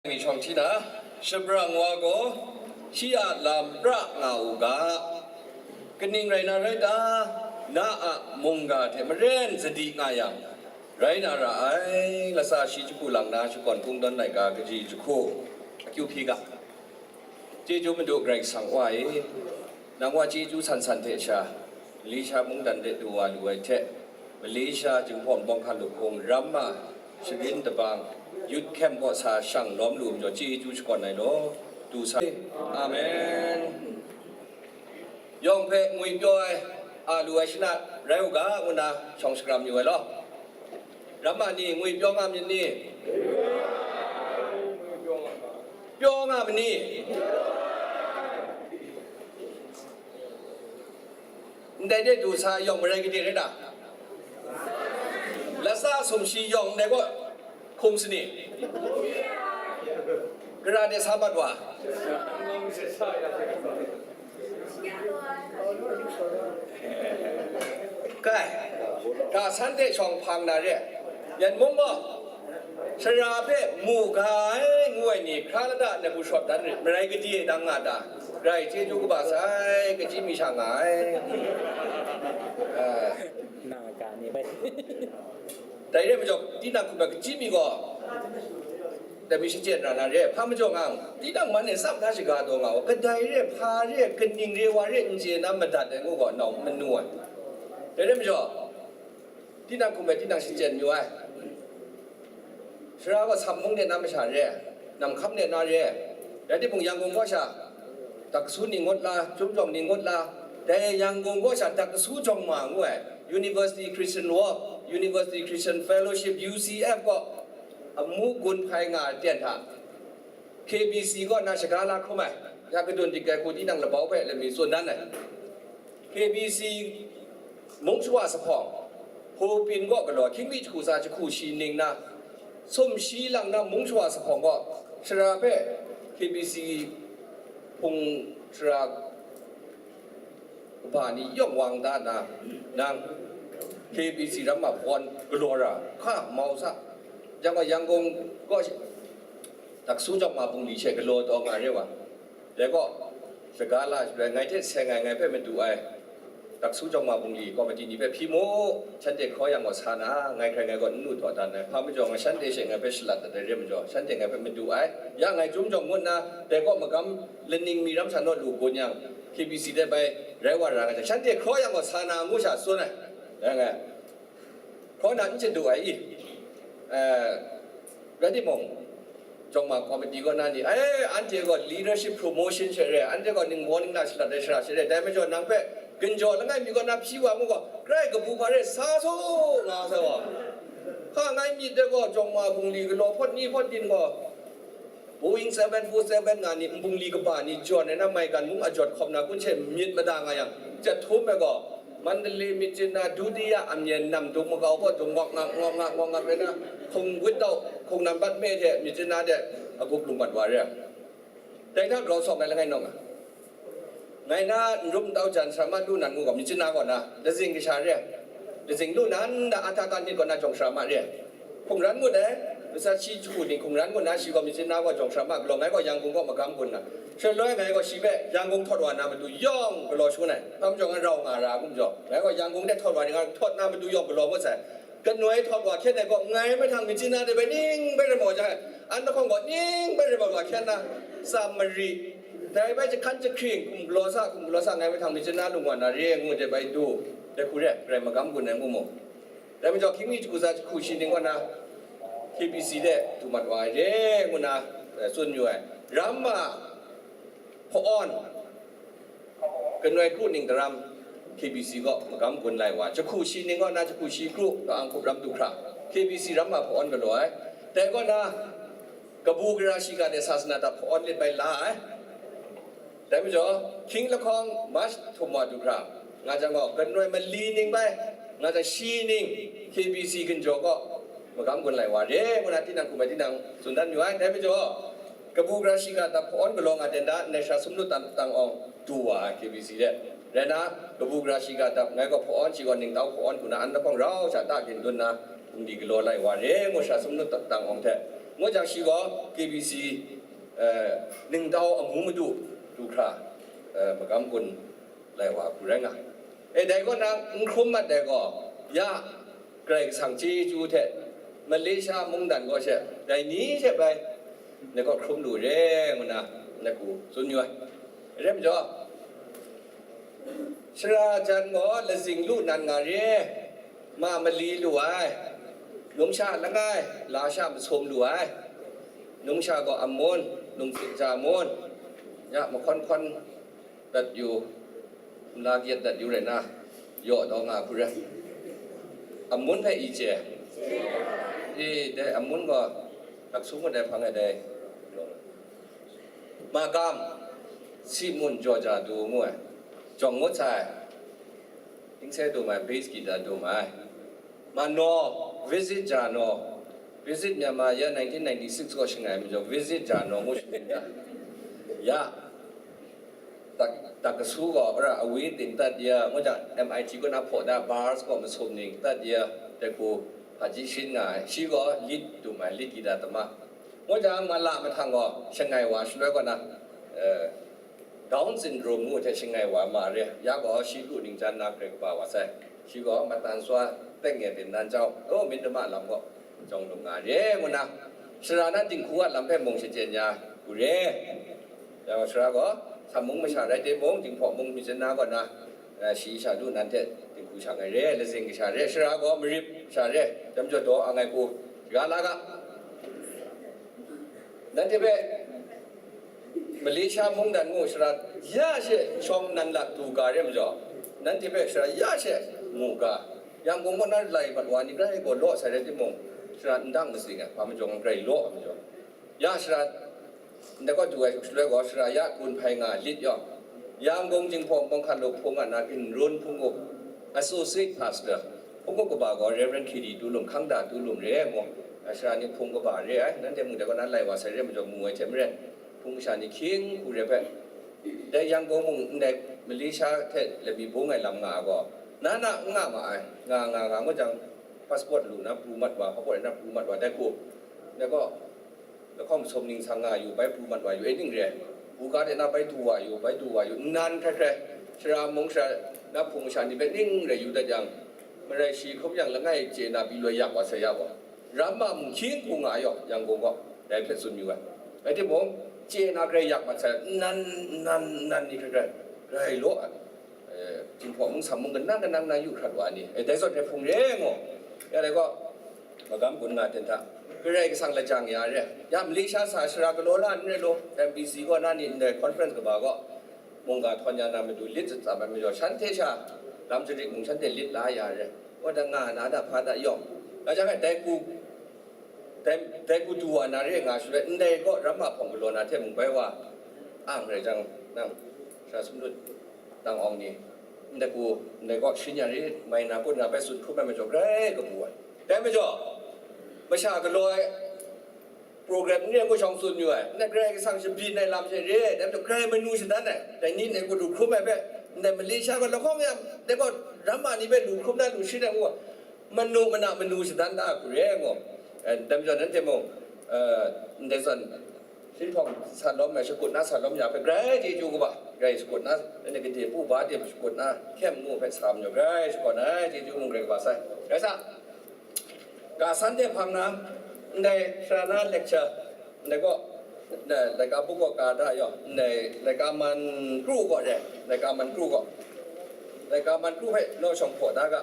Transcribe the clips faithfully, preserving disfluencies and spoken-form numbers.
Myit shawng hti na, shabrang wa gaw shi a lam pra nga u ga, kaning rai na rai ta, na a mungga hte maren sadi nga yang, rai na ra ai, latsa shi jahku lang na shakawn kungdawn laika kaji jahku, akyu hpyi ga. Chyeju madu Karai Kasang Wa e, nang wa chyeju san san hte sha, Malaysia mungdan de du wa lu ai hte, Malaysia Jinghpaw Nbawng Hkalup Hpung, Ramma, Sharin Dabang, Youth Camp kaw sa shang lawm lu majaw chyeju shakawn ai law, du sa. Amen. Yawng hpe ngwipyaw ai, a lu ai shanat rai u ga, ngu nna shawng shakram yu ai law. Ramma ni ngwipyaw nga myit ni? Pyaw nga ma ni? Ndai de du sa yawng marai gade rai ta? Latsa sumshi yawng ndai kaw hkum sani? Gara de sa mat wa? Kai, ga san de shawng hpang na re, yan mung gaw, sara hpe mu ga ai ngu ai ni hkra lada na bu shawt dan rit, marai gade dang nga ta? Grai chyeju kaba sai, kachyi mi sha nga ai. Ah. Na ga ni bai. Dai re majaw, tinang hkum ai kachyi mi gaw, dai mi shachyen ra na re, hpa majaw nga, tinang man e tsap na shaga taw nga wa, kadai re, hpa re, kaning re, wa re, n chye na madat ai ngu gaw, nau manu ai. Dai re majaw, tinang hkum ai tinang shachyen yu ai. Sara gaw Sam mung de na masha re, Nam Hkam de na re, rai timung, Yangkung kaw sha, Daksu ni ngut la, Chyum Jawng ni ngut la, dai Yangkung kaw sha Daksu Jawng Ma ngu ai, University Christian Walk, University Christian Fellowship, U C F kaw, amu gun hpai nga ai ten hta, K B C kaw na shaga la hkrum ai, ya kadun dik ai hku tinang labau hpe lami tsun dan ai. K B C mung shawa sa hpawng, Hpawpin kaw galaw, hkying mi jahku tsa jahku shi ning na, sumshi lang na mung shawa sa hpawng kaw, sara hpe K B C hpung sara kaba ni yawng wang da nna, nang K B C Ramma Hpawn galaw ra hka mau sa. Yang gaw, Yangkung kaw, Daksu Jawng Ma bungli she galaw taw nga re wa. Dai gaw, shaga la shaloi, ngai hte seng ai, ngai hpe madu ai, Daksu Jawng Ma bungli komiti ni hpe hpyi mu, shanhte hkraw yang gaw sa na, ngai hkrai ngai gaw n lu taw dan ai, hpa majaw, ngai shanhte she ngai hpe shalat dat ai re majaw, shanhte ngai hpe madu ai, ya ngai Chyum Jawng ngut nna, dai kaw magam laning mi ram sha naw lu gun yang, K B C de bai rai wa ra nga jang, shanhte hkraw yang gaw sa na ngu sha tsun ai, rai ngai. Hkaw na n chyeju ai i? Eh, rai timung, Jawng Ma komiti kaw na ni, "Ai, anhte gaw leadership promotion she re, anhte gaw ningbaw ningla shalat ai shara she re, dai majaw nang hpe ginjaw langai mi kaw na hpyi wa mu gaw, grai kabu hpa re sa su," nga sai wa. Hka ngai myit de gaw, Jawng Ma bungli galaw hpawt ni hpawt din gaw, Boeing seven four seven nga ni nbungli kaba ni jawn ai na, maigan mung ajawt hkawm na kun she myit mada nga yang, chyat htum ai gaw, Mandalay myit chyen na Dutiya amyen nam dung makau kaw dung ngawk ngak, ngawk ngak, ngawk ngak rai na, hkung wit tau, hkung nambat me hte myit chyen na de agup lu mat wa re. Dai hta grau sawng ai langai nawng a. Ngai na n rup n tau jan sara ma lu nan ngu gaw, myit chyen na kaw na, lazing kasha re ai. Lazing lu nan da, Athakan myit kaw na jawng sara ma re ai. Hkungran ngut ai, masat shi jahku ni hkungran ngut na, shi gaw myit chyen na gaw jawng sara ma galaw, ngai gaw Yangkung kaw magam gun na. Shaloi ngai gaw shi hpe Yangkung htawt wa na matu yawng galaw shangun ai. Hpa majaw ngai rau nga ra ai hkum majaw, ngai gaw Yangkung de htawt wa ni nga, htawt na matu yawng galaw ngut sai. Kanoi htawt wa hkyen ai gaw, ngai mahtang myit chyen na de bai ning bai rai maw jang, an lahkawng gaw ning bai rai maw wa hkyen na, Samari, dai bai jahkan jahkring, hkum galaw sa, hkum galaw sa, ngai mahtang myit chyen na lung wa na re ngu de bai du, dai hku re, rai magam gun ai ngu mu. Dai majaw, hkying mi jahku tsa jahku shi ning kaw na, K B C de du mat wa ai re ngu na, eh, tsun yu ai. Ramma hpa-awn, Kanoi kru ning daram, K B C kaw magam gun lai wa, jahku shi ning kaw na jahku shi kru, ka-ang hkup ram du hkra, K B C Ramma hpa-awn galaw ai. Dai kaw na, kabu gara shiga de sasana dap hpa-awn lit bai la ai. Dai majaw, hkying lahkawng March htum wa du hkra, nga jang gaw, kanoi mali ning bai, nga jang shi ning, K B C ginjaw kaw magam gun lai wa re, ngu na tinang hkum ai tinang tsun dan yu ai. Dai majaw, kabu gara shiga dap hpa-awn galaw nga ten da, ndai sara sumnut tang, tang awng du wa ai K B C de. Rai na, kabu gara shiga dap ngai gaw hpa-awn, shi gaw ningtau hpa-awn hku na, an lahkawng rau sha ta gin dun na, bungli galaw lai wa re, ngu sara sumnut tang awng hte, Ngu jang shi gaw K B C, eh, ningtau amu madu du hkra, eh, magam gun lai wa hku rai nga. E, dai kaw na n hkrum mat dai gaw, ya Karai Kasang chyeju hte Malaysia mungdan gaw she, dai ni she bai, ngai kaw hkrum lu re, ngu na, ngai ku tsun yu ai. Rai majaw, Sara jan gaw lazing lu nan nga re, ma mali lu ai, numsha langai, lasha masum lu ai, numsha gaw amun, numsik ja mun, ya mahkawn hkawn dat yu, nla gyet dat yu rai na, yaw taw nga hku rai. Amun hpe i chye, i dai amun gaw, hkak sung dai hpang e dai. Magam, Simun Jaw Ja Du ngu ai, jawng ngut sai, tingse dum ai, bass guitar dum ai. Mano, Visit Jano, Visit Myanmar ya nineteen ninety-six kaw shangai majaw, Visit Jano ngu shangai da. Ya, tak, tak kasu gaw, ora, awi ting tat ya, ngu jang, M I T kaw na hpaw da, bars kaw masum ning tat ya, dai hku, hpaji shin nga ai, shi gaw lead dum ai, lead guitar tama. Ngu jang, mala mahtang gaw, shangai wa shaloi kaw na, eh, Down syndrome ngu hte shangai wa ma re, ya gaw shi lu ningjan na hkrai kaba wa sai. Shi gaw matan swa teng e byin nan jau, o, myit dama lam gaw jawng lung nga re, ngu na, sara na dinghku a lam hpe mung shachyen ya hku re. Ya gaw, sara gaw, Sam mung masha rai timung, Jinghpaw mung myit na kaw na, eh, shi sha lu nan hte dinghku sha ngai re, lazing kasha re, sara gaw marip sha re, jam jaw daw ang ai hku, ga la ga. Nanhte hpe Malaysia mungdan ngu sara ya she shawng nan lat du ga re majaw, nanhte hpe sara ya she mu ga. Yangon kaw na lai mat wa ni grai gaw law sai rai timung, sara n dang matsing ai, hpa majaw grai law ai majaw, ya sara ndai kaw du ai shaloi gaw, sara ya gun hpai nga lit yaw. Yangon Jinghpaw Mawng Hkan Law Hpung a na Ginrun Hpung u, Associate Pastor, hpung u kaba gaw Reverend Hkiri Tu Lum, Hkang Da Tu Lum re ai mu, sara ni hpung kaba re ai, nanhte mung dai kaw na lai wa sai re majaw mu ai hte maren, hpung masha ni hkying hku re hpe, dai Yangon mung ndai Malaysia hte lami bung ai lam nga ai gaw, na na n nga ma ai, nga nga nga ngut jang, passport lu na pru mat wa, passport na pru mat wa, dai hku, dai gaw, lahkawng masum ning sang nga yu, bai pru mat wa yu, e ning re, buga de na bai du wa yu, bai du wa yu, nnan hkrai hkrai, sara mung sara na hpung masha ni hpe ning rai yu dat yang, marai shi hkrum yang langai chye na pyi loi yak wa sai ya gaw, ramma mung hkying hku nga yaw, Yangon gaw, dai hpe tsun yu ai. Rai timung, chye na grai yak mat sai, nnan, nnan, nnan ni hkrai hkrai, grai law ai. Eh, Jinghpaw mung, Sam mung, kanang kanang na yu hkrat wa ni, eh, dai zawn hte hpung re ngu, ya dai gaw, magam gun nga ten hta, Karai Kasang lajang ya re, ya Malaysia sa sara galaw la n re law, M B C gaw na ni ndai conference kaba gaw, mungga htawn ya na matu lit tsat tsap ai majaw, shanhte sha lam jarit mung shanhte lit la ya re, wa da nga na da hpa da yawng, nga jang e dai ku, dai, dai ku du wa na re nga shaloi, ndai gaw ramma hpawng galaw na hte mung bai wa, ang rai jang, nang sha sumlut, nang awng ni, ndai ku, ndai gaw shin ya rit, mai na kun na bai tsun hkrup ai majaw, grai kabu ai. Dai majaw, masha galaw ai program n re ngu shawng tsun yu ai, ndai Karai Kasang shabyin ai lam hte re ai, dai majaw, grai manu shadan ai, dai ni ndai ku du hkrum ai hpe, ndai Malaysia gaw lahkawng ya, dai gaw ramma ni hpe lu hkrum na lu shit ai ngu, manu mana manu shadan da ai hku re ai ngu, eh, dai majaw, nanhte mung, eh, ndai zawn, Hpawng sa lawm ai, shakut na sa lawm ya hpe, grai chyeju kaba, grai shakut na, nanhte gade pu ba de shakut na, hkyem ngu hpe sa majaw, grai shakawn ai, chyeju mung grai kaba sai. Rai sa, ga san de hpang na, ndai sara na lecture, ndai gaw, ndai laika buk gaw ka da yaw, ndai laika man kru gaw re, laika man kru gaw, laika man kru hpe naw shawng hpaw da ga.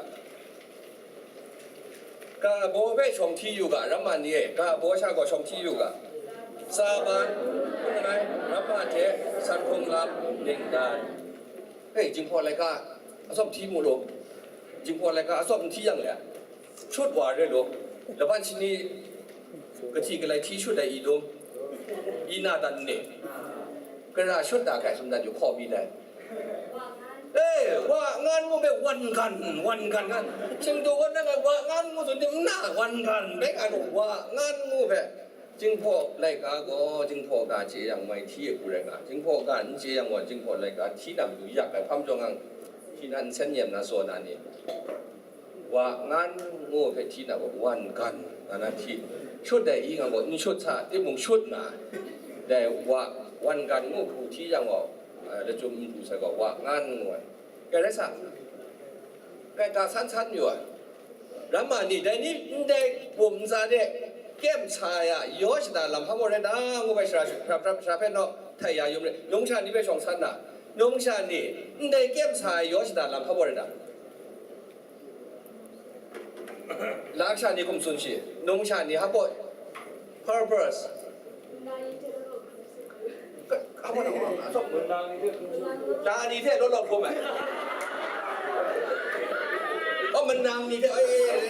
Ka baw hpe shawng hti yu ga, ramma ni e, ka baw sha gaw shawng hti yu ga. Tsa ban, hpung langai, ramma hte, san hpung lam, ningdan. Hei, Jinghpaw laika, atsawm hti mu law. Jinghpaw laika, atsawm n hti yang le, shut wa re law. Laban shani, kahti kalai hti shut ai i dum, i na dan ne? Kara shut da hkrai sum dan yu hkaw mi dai. E, wa ngan ngu hpe wan gan, wan gan gan. Chingdu wan nang ai wa ngan ngu tsun tim nna wan gan bai nga lu, wa ngan ngu hpe. Jinghpaw laika gaw, Jinghpaw ga chye yang mai hti e hku rai nga, Jinghpaw ga n chye yang gaw, Jinghpaw laika hti na matu yak ai hpam jawng ang, hti na nsen nyem na saw na ni. Wa ngan ngu hpe hti na gaw, wan gan nga na hti. Shut dai i nga gaw, n shut sa, timung shut nga, dai wa wan gan ngu hku hti yang gaw, eh, lachyum n pru sai gaw, wa ngan ngu ai. Kai rai sa, kai ga san san mayu ai. Ramma ni, dai ni ndai bum ntsa de, kyem sa ya, yaw shada lam hpa gaw rai na, ngu bai shara, shara, shara hpe naw htai ya yum rai, nungsha ni hpe shawng san na, nungsha ni, ndai kyem sa ya, yaw shada lam hpa gaw rai na. Laksha ni hkum tsun shi, nungsha ni hpa gaw purpose. Ka, hpa gaw na, ta ni hte law law hkum ai. Oh, manang ni hte, eh, eh, eh, eh,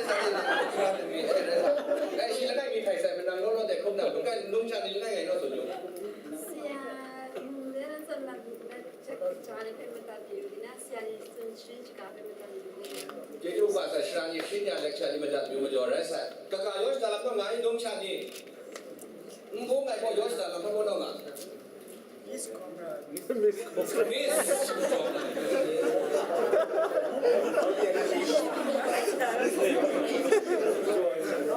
eh, eh, eh, shi langai mi htai sai, manang law law de hkum na, nungsha ni langai ngai naw tsun yu. Sia, mm, de na tsan na, na, chak, chak ni hpe madat yu, di na, sia ni tsun shin shaga hpe madat yu. Chyeju wa sai, shara ni hpring ya laksha ni madat yu majaw rai sai. Kaga yaw shada lam kaw nga ai nungsha ni. N bung ai gaw yaw shada lam kaw nga. Miss Conrad. Miss Conrad. Miss Conrad.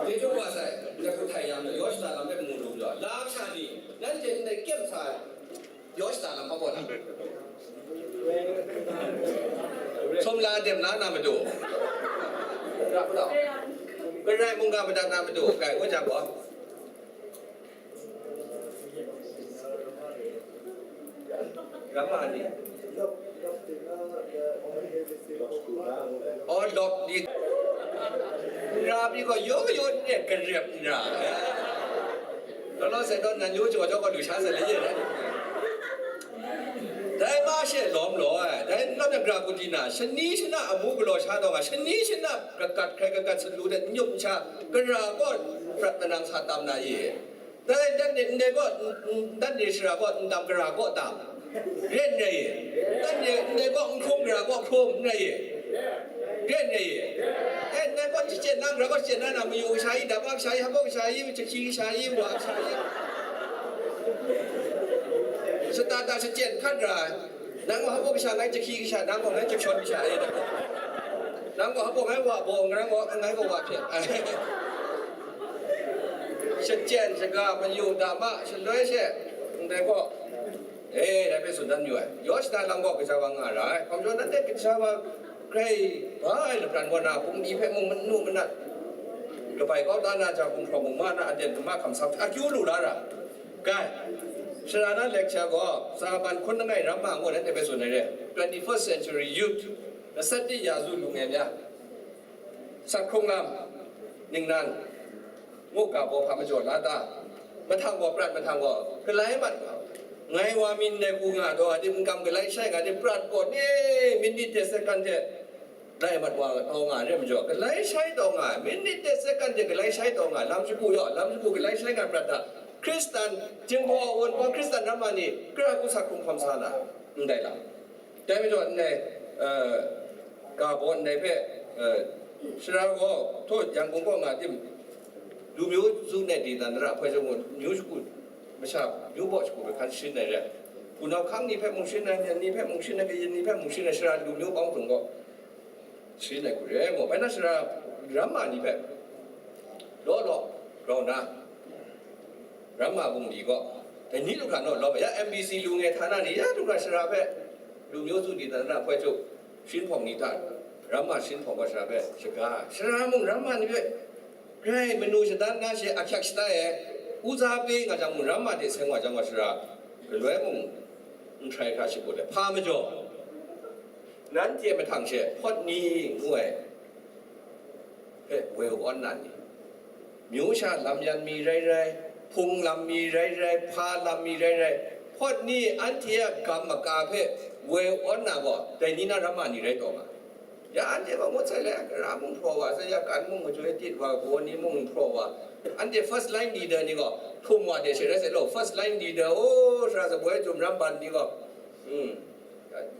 Chyeju wa sai, na hku htai yang, yaw shada lam hpe mu lu majaw. Laksha ni, nanhte ndai kyem sa ai. Yaw shada lam hpa gaw na. Sumla dem la na madu. Ra hplau. Karai mungga madat na madu. Kai, wa jang gaw. Ramma ni. Oh, lawk ni. Ra pyi gaw, yaw yaw n ret, karep n ra. Law law sai gaw, nan yu jaw jaw gaw, lu sha sai le ye rai. Dai ma she lawm law ai, dai nat na gra kuti na, shani shana amu galaw sha taw nga, shani shana kakat hkrai kakat salu de, n yup n sha, gara gaw prat manang sa tam na ye. Dai, dan ni ndai gaw, n-, n-, dan ni shara gaw, n dam gara gaw dam. Re n rai ye. Dan ni ndai gaw, n hkrum gara gaw hkrum n rai ye. Re n rai ye. Eh, ndai gaw, shachyen na gara gaw, shachyen na, na mayu kasha i, daba kasha i, hpa kasha i, jahki kasha i, wa kasha i. Shata ta shachyen hkat ra. Nang gaw hpa kasha ngai jahki kasha, nang gaw ngai jahkyawn kasha e. Nang gaw hpa ngai wa baw, ngai gaw, ngai gaw wa hpyen. Shachyen shaga mayu dama shaloi she, ndai gaw, eh, dai hpe tsun dan yu ai. Yaw shada lam gaw kaja wa nga ra ai. Hkawm jaw nanhte kaja wa grai ba ai lapran kaw na, bungli hpe mung manu manat, kabai kau da na jang, gumhpraw mung ma na, aten hkama hkam sa hpe akyu lu la ra. Kai, Sharana lecture gaw, tsa ban hkun langai ramma ngu nanhte hpe tsun ai re, twenty-first century youth, lasat di ya zu lu ngai mya, sak hkrung lam, ningnan, ngu ga baw hpa majaw la ta? Mahtang gaw, prat mahtang gaw, galai mat gaw, ngai wa mi ndai hku nga taw, a tim n kam galai shai nga, tim prat gaw, ni, minit de sekan hte, lai mat wa taw nga re majaw, galai shai taw nga, minit de sekan hte galai shai taw nga, lam shagu yaw, lam shagu galai shai nga prat ta? Hkristan, Jinghpaw a wunpawng Hkristan ramma ni, kra hku sak hkrung hkawm sa na, ndai lam. Dai majaw ndai, eh, ga baw ndai hpe, eh, Sara gaw, htaw Yangon kaw nga tim, lu myu zu ne di dan ra hpoi jang gaw, myu shagu, masha myu baw shagu hpe hkan sharin ai re. Hpunau hkang ni hpe mung sharin ai, myen ni hpe mung sharin ai, kayin ni hpe mung sharin ai, Sara lu myu bawng htung gaw, sharin ai hku re ai gaw, bai na Sara ramma ni hpe law law grau na, ramma bungli gaw, dai ni lu hkra naw lawm ai, ya M B C lu ngai htana ni, ya lu hkra Sara hpe, lu myu zu di dan ra hpoi jang, sharin hpawng ni hta, ramma sharin hpawng gaw Sara hpe shaga, Sara mung ramma ni hpe grai manu shadan na she ahkyak shatai ai, u za pe nga jang mung, ramma de seng wa jang gaw Sara galoi mung n hkrai hkra shagut ai. Hpa majaw, nanhte mahtang she hpawt ni ngu ai hpe woi awn na ni? Myu sha lam yan mi rai rai, hpung lam mi rai rai, hpa lam mi rai rai, hpawt ni anhte a gam maga hpe woi awn na gaw, dai ni na ramma ni rai taw nga. Ya anhte gaw ngut sai le, kara mung hpraw wa sai, ya kan mung majoi tit wa, gaw ni mung hpraw wa. Anhte first line leader ni gaw, htum wa de she rai sai law, first line leader, o, Sara Zaboi Jum Ram Ban ni gaw, hmm.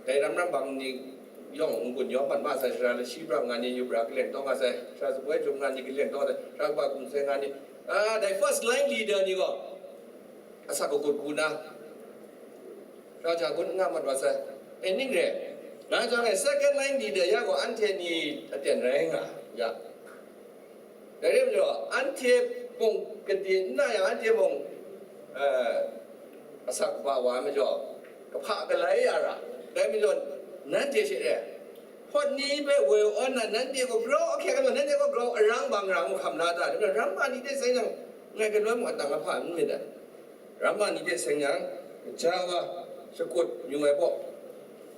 Dai ram ram bang ni yawng n-gun yawng mat ma sai, Sara lashi pra nga ni, yu pra kaleng taw nga sai, Sara Zaboi Jum nga ni kaleng taw sai, Sara kaba gumseng nga ni, a, dai first line leader ni gaw, asak kagut gu na, Sara ja gun n nga mat wa sai. E ning re, Nga jang e, second line leader ya gaw anhte ni aten rai nga ya. Dai rai majaw, anhte mung kade n na yang, anhte mung, eh, asak ba wa ai majaw, kahpa galai ya ra. Dai majaw, nanhte she re, hpawt ni hpe woi awn na, nanhte gaw grau ahkyak ai majaw, nanhte gaw grau arang bang ra ngu hkam la ta? Dai majaw, ramma ni hte seng yang, ngai galoi mung atang ahpa n myit ai. Ramma ni hte seng yang, gaja wa shakut yu ai baw,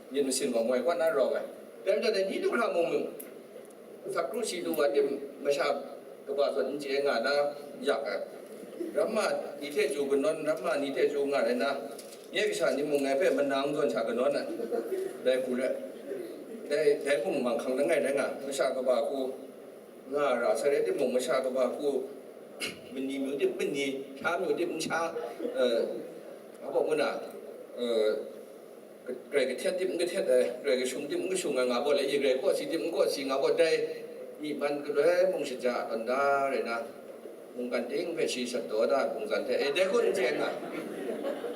myit masin gaw moi kaw na rawng ai. Dai majaw, dai ni du hkra mung mung, asak kru shi lu wa tim masha kaba zawn n chye nga na yak ai. Ramma ni hte chyu kanawn, ramma ni hte chyu nga rai na, nye kasha ni mung ngai hpe manang zawn sha kanawn ai. Dai hku rai, dai, dai mung manghkang langai rai nga, masha kaba hku nga ra sai rai timung, masha kaba hku mani myu tim mani, sha myu tim sha, eh, nga baw ngu na, eh, grai kahtet tim n kahtet ai, grai kashung tim n kashung ai nga baw, le grai kawsi tim n kawsi nga baw, dai myi man galoi mung shaja tawn da rai na, mungkan ting hpe shi sat taw da ai hpungzan hte, eh, dai hku n chye nga.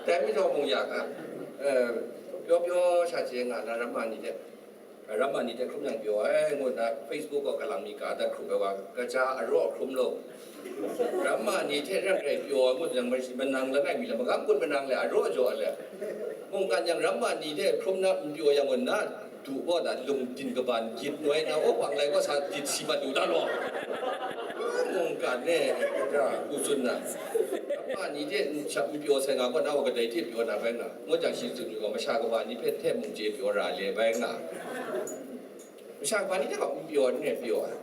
Dai majaw mung ya, eh, pyaw pyaw sha chye nga na, ramma ni hte, ramma ni hte hkrum yang pyaw ai ngu nna, Facebook gaw kalang mi ka dat hkrup ai wa, gaja araw hkrum law, ramma ni hte ran rai pyaw ai ngut yang, manang langai mi le, magam gun manang le, araw jaw ai le, mungkan yang ramma ni hte hkrum na n pyaw yang gaw, na du gaw na, lung din kaban gyit noi na, o bang lai gaw sa dit si mat u da law. Mungkan e, gaja hku tsun na, ramma ni hte n shap n pyaw sai nga gaw, na wa kadai hte pyaw na bai nga, ngut yang shi tsun yu gaw, masha kaba ni hpe hte mung chye pyaw ra le bai nga. Masha kaba ni hte gaw n pyaw, n rai pyaw ai.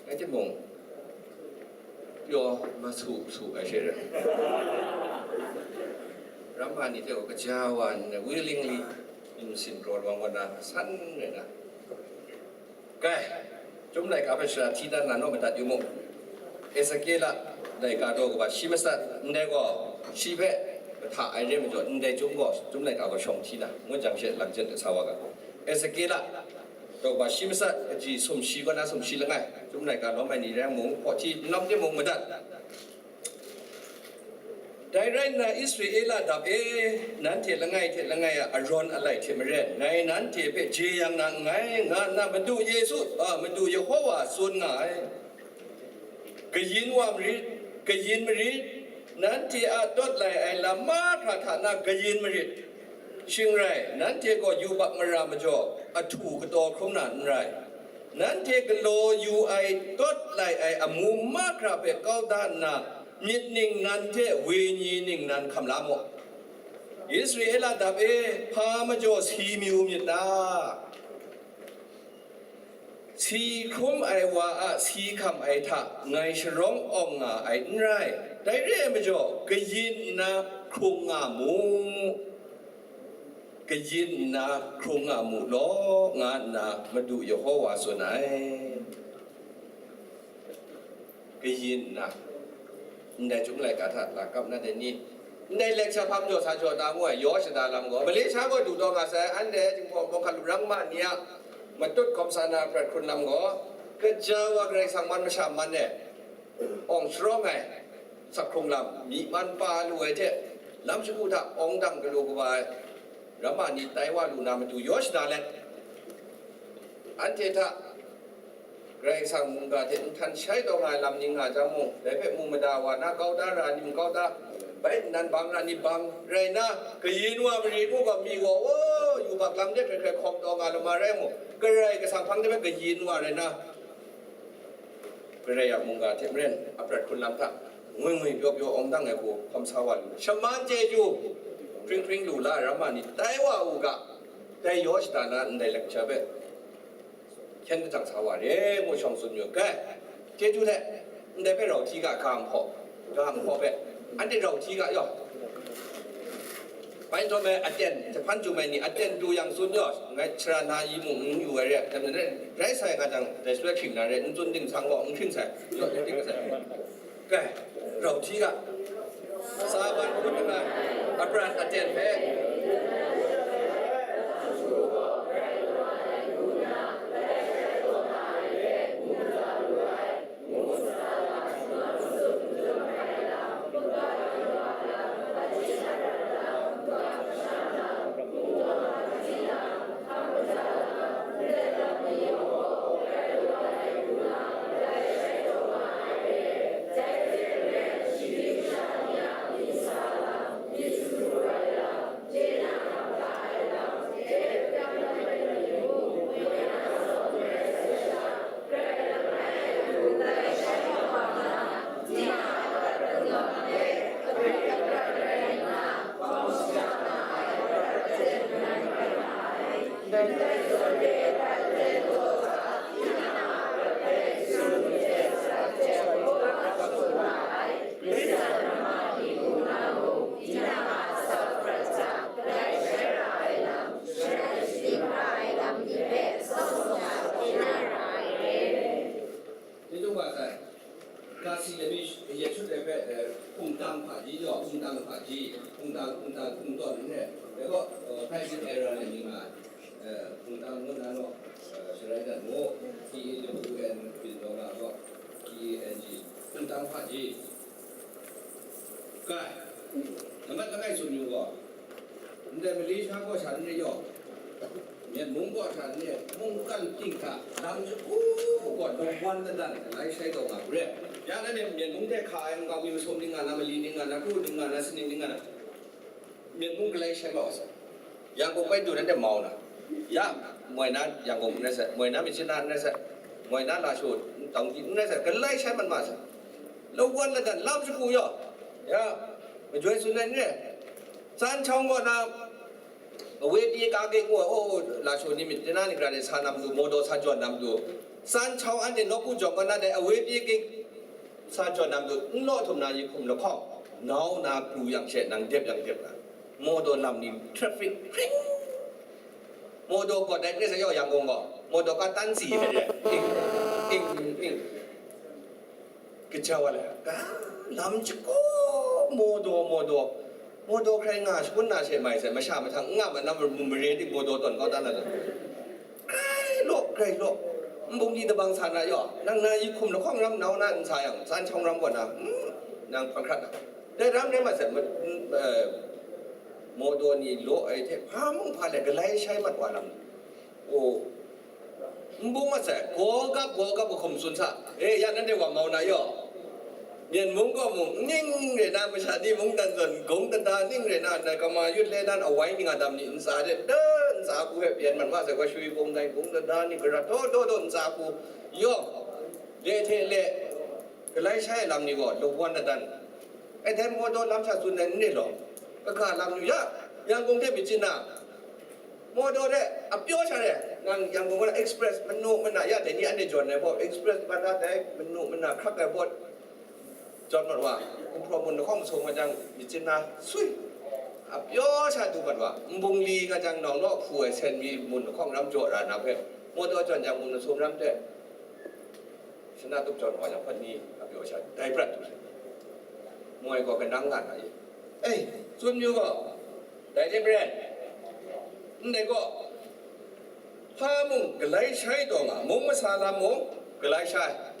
Rai timung, pyaw masu su ai she rai. Ramma ni hte gaw gaja wa nna, willingly, myit masin kraw lawang wa na, san rai na. Kai, Chyum laika hpe shara hti dan na naw madat yu mu. Ezekiela laika daw kaba shi matsat, ndai gaw shi hpe mahta ai re majaw, ndai chyum gaw, Chyum laika gaw shawng hti na, ngut jang she lam jen sa wa ga. Ezekiela daw kaba shi matsat, kaji sumshi kaw na sumshi langai, Chyum laika lawm ai ni rai mu, hpaw hti n lawm timung madat. Dai rai nna, Israela dap e, nanhte langai hte langai a arawn alai hte maren, ngai nanhte hpe jeyang na nngai, nga nna Madu Yesu, a, Madu Yehowa tsun nga ai. Kayin wa marit, kayin marit, nanhte a tawt lai ai lam mahkra hta na kayin marit. Shing rai, nanhte gaw yubak mara majaw, ahtu kataw hkrum na n rai. Nanhte galaw yu ai, tawt lai ai amu mahkra hpe kau da nna, myit ningnan hte wenyi ningnan hkam la mu. Israela dap e, hpa majaw si mayu myit ta? Si hkrum ai wa a si hkam ai hta ngai sharawng awng nga ai n rai. Dai re ai majaw, kayin nna hkrung nga mu, kayin nna hkrung nga mu law, nga nna Madu Yehowa tsun ai. Kayin nna, ndai Chyum laika hta lakap na dai ni, ndai lecture hpang jaw sa jaw ta ngu ai, yaw shada lam gaw, Malaysia gaw du taw nga sai, anhte Jinghpaw Bawng hkan lu rang ma ni a matut hkawm sa na prat hkrun lam gaw, gaja wa Karai Kasang man masha man e, awng sharawng ai, sak hkrung lam, myi man pa lu ai hte, lam shagu hta awng dang galu kaba ai, ramma ni tai wa lu na matu yaw shada let, anhte hta Karai Kasang mungga hte nhtan shai taw nga ai lam ni nga jang mung, dai hpe mu mada wa na, kau da ra ni mung kau da, bai nnan bang ra ni bang, rai nna, kayin wa mari ngu gaw, mi gaw, o, yubak lam de hkrai hkrai hkawm taw nga lama rai mu, Karai Kasang hpang de hpe kayin wa rai nna, Karai a mungga hte maren, a prat hkrun lam hta, ngwi ngwi pyaw pyaw awng dang ai hku hkawm sa wa lu, shaman chyeju, hpring hpring lu la ai ramma ni tai wa u ga, dai yaw shada na ndai lecture hpe hkyen kajang sa wa re ngu shawng tsun yu ga, chyeju hte, ndai hpe rau hti ga, ga nhpaw, ga nhpaw hpe, anhte rau hti ga yaw. Bai nhtawm ai aten, jahpan jum ai ni aten du yang tsun yaw, ngai shara na yi mung n yu ai re, rai sai nga jang, dai shaloi hkring na re, n tsun ding sang gaw n hkring sai, yaw, n hkring sai. Kai, rau hti ga. Sa ban hkut nga, aprat aten hpe. Hpe, eh, hpungtang hpaji yaw, hpungtang hpaji, hpungtang, hpungtang, hpungtawn n re. Dai gaw, eh, hpai byin ai ra ai ni nga, eh, hpungtang ngu na naw, eh, sharai dat mu, T A W N byin taw nga gaw, T A N G, hpungtang hpaji. Kai, lamat langai tsun yu gaw, ndai Malaysia gaw sha n re yaw, Myen mung gaw sha n re, mungkan ting hta, lam shagu gaw, dawk wan ladan, galai shai taw nga hkru re. Ya, nanhte Myen mung hte hka ai nkau mi masum ning nga na, mali ning nga na, kru ning nga na, saning ning nga na, Myen mung galai shai mau sa. Yangkung bai du nanhte mau na. Ya, moi na Yangkung n rai sai, moi na Myitkyina n rai sai, moi na Lashu, Taunggyi n rai sai, galai shai mat ma sa. Lawan ladan, lam shagu yaw. Ya, majoi tsun ai n re. San Chawng gaw na, awe pyi ka gik ngu ai, o, Lashu ni myit, tinang ni gara de sa nam du, Mawdaw sa jawn nam du. San Chawng anhte nawku jawng gaw na dai awe pyi gik sa jawn nam du, n law htum na yi hkum lahkawng, nau na pru yang she nang dep yang dep na. Mawdaw lam ni traffic hpring. Mawdaw gaw dai n rai sai yaw Yangkung gaw, Mawdaw ka tan si ai re, ting, ting, ting. Kaja wa le, ka, lam shagu, Mawdaw, Mawdaw, Mawdaw hkrai nga shangun na she mai sai, masha mahtang n nga ma na, mare ting Mawdaw tawn kau dan na le. Hkrai law, hkrai law. Nbung ni dabang sa na yaw, nang na yi hkum lahkawng ram nau na n sa yang, San Chawng ram gaw na, hmm, nang hpang hkrat na. Dai ram rai mat sai, ma-, eh, Mawdaw ni law ai hte, hpa mung hpa le, galai shai mat wa lam. O, nbung mat sai, gaw gap, gaw gap, hkum tsun sa. E, ya nanhte wa mau na yaw. Myen mung gaw mung, ning rai na, masha ni mungdan zawn, gawng dada ning rai na, na kama yut le nan awai ning a dam ni ntsa de, da, ntsa hku hpe pyen man ma sai, gaw shui bung dai, gawng dada ni, gara taw taw taw ntsa hku, yawng, le hte le, galai shai ai lam ni gaw, lawan ladan. E, dai Mawdaw lam sha tsun ai n re law, kaga lam ni ya, Yangkung hte Myitkyina, Mawdaw de, a pyaw sha de, nang Yangkung gaw na Express, manu mana ya dai ni anhte jawn ai baw, Express bata dai, manu mana hkrak ai baw, jawn mat wa, Kumhpraw mun lahkawng masum nga jang, Myitkyina sui, a pyaw sha du mat wa, nbung li nga jang, nawng law hpu ai sen mi mun lahkawng ram jaw ra na hpe, Mawdaw jawn jang, mun masum ram de, shana tup jawn wa jang, hpawt ni a pyaw sha, dai prat du sai. Moi gaw kanang nga na ye. Ei, tsun yu gaw, dai hte maren, ndai gaw, hpa mung galai shai taw nga, mung masa lam mung galai shai.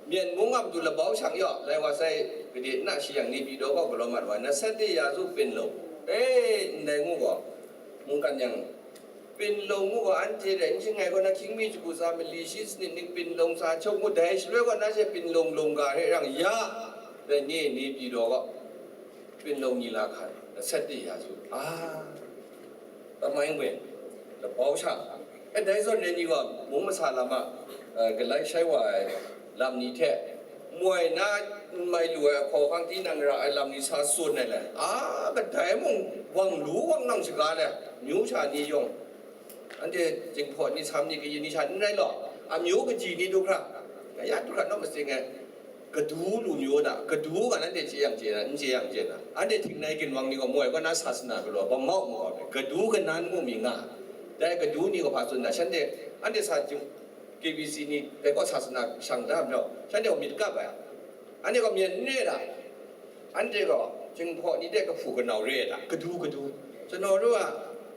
Myen mung a matu labau shang yaw, lai wa sai, gade na shi yang ni pyi daw gaw galaw mat wa, na sat de ya zu pin lo. E, ndai ngu gaw, mungkan yang, pin long ngu gaw, anhte dai n shangai gaw na, hkying mi shagu tsa mali shi sanit ning pin long sa chok ngu, dai shaloi gaw na she pin long lung ga re rang ya, dai ni ni pyi daw gaw, pin long ni la hkan, na sat de ya zu, a, tamai ngwi, labau sha, e, dai zawn re ni gaw, mung masa lam a, eh, galai shai wa ai lam ni hte, moi na n mai lu ai hkawhkang tinang ra ai lam ni sa tsun ai le, a, kadai mung wang lu wang nang shaga le, myu sha ni yawng, anhte Jinghpaw ni, Sam ni, kayin ni sha n rai law, amyu kaji ni du hkra, kaya du hkra naw matsing ai, Kadu lu myu na, Kadu ga nanhte chye yang chye na, n chye yang chye na, anhte Htingnai ginwang ni gaw moi gaw na sasana galaw, bamau mu gaw, Kadu kanan mu mi nga, dai Kadu ni gaw hpa tsun na, shanhte, anhte sa jing, K B C ni dai gaw sasana shang da majaw, shanhte gaw myit kap ai, anhte gaw myen n re da, anhte gaw Jinghpaw ni de kahpu kanau re ai da, Kadu, Kadu, ကျွန်တော်တို့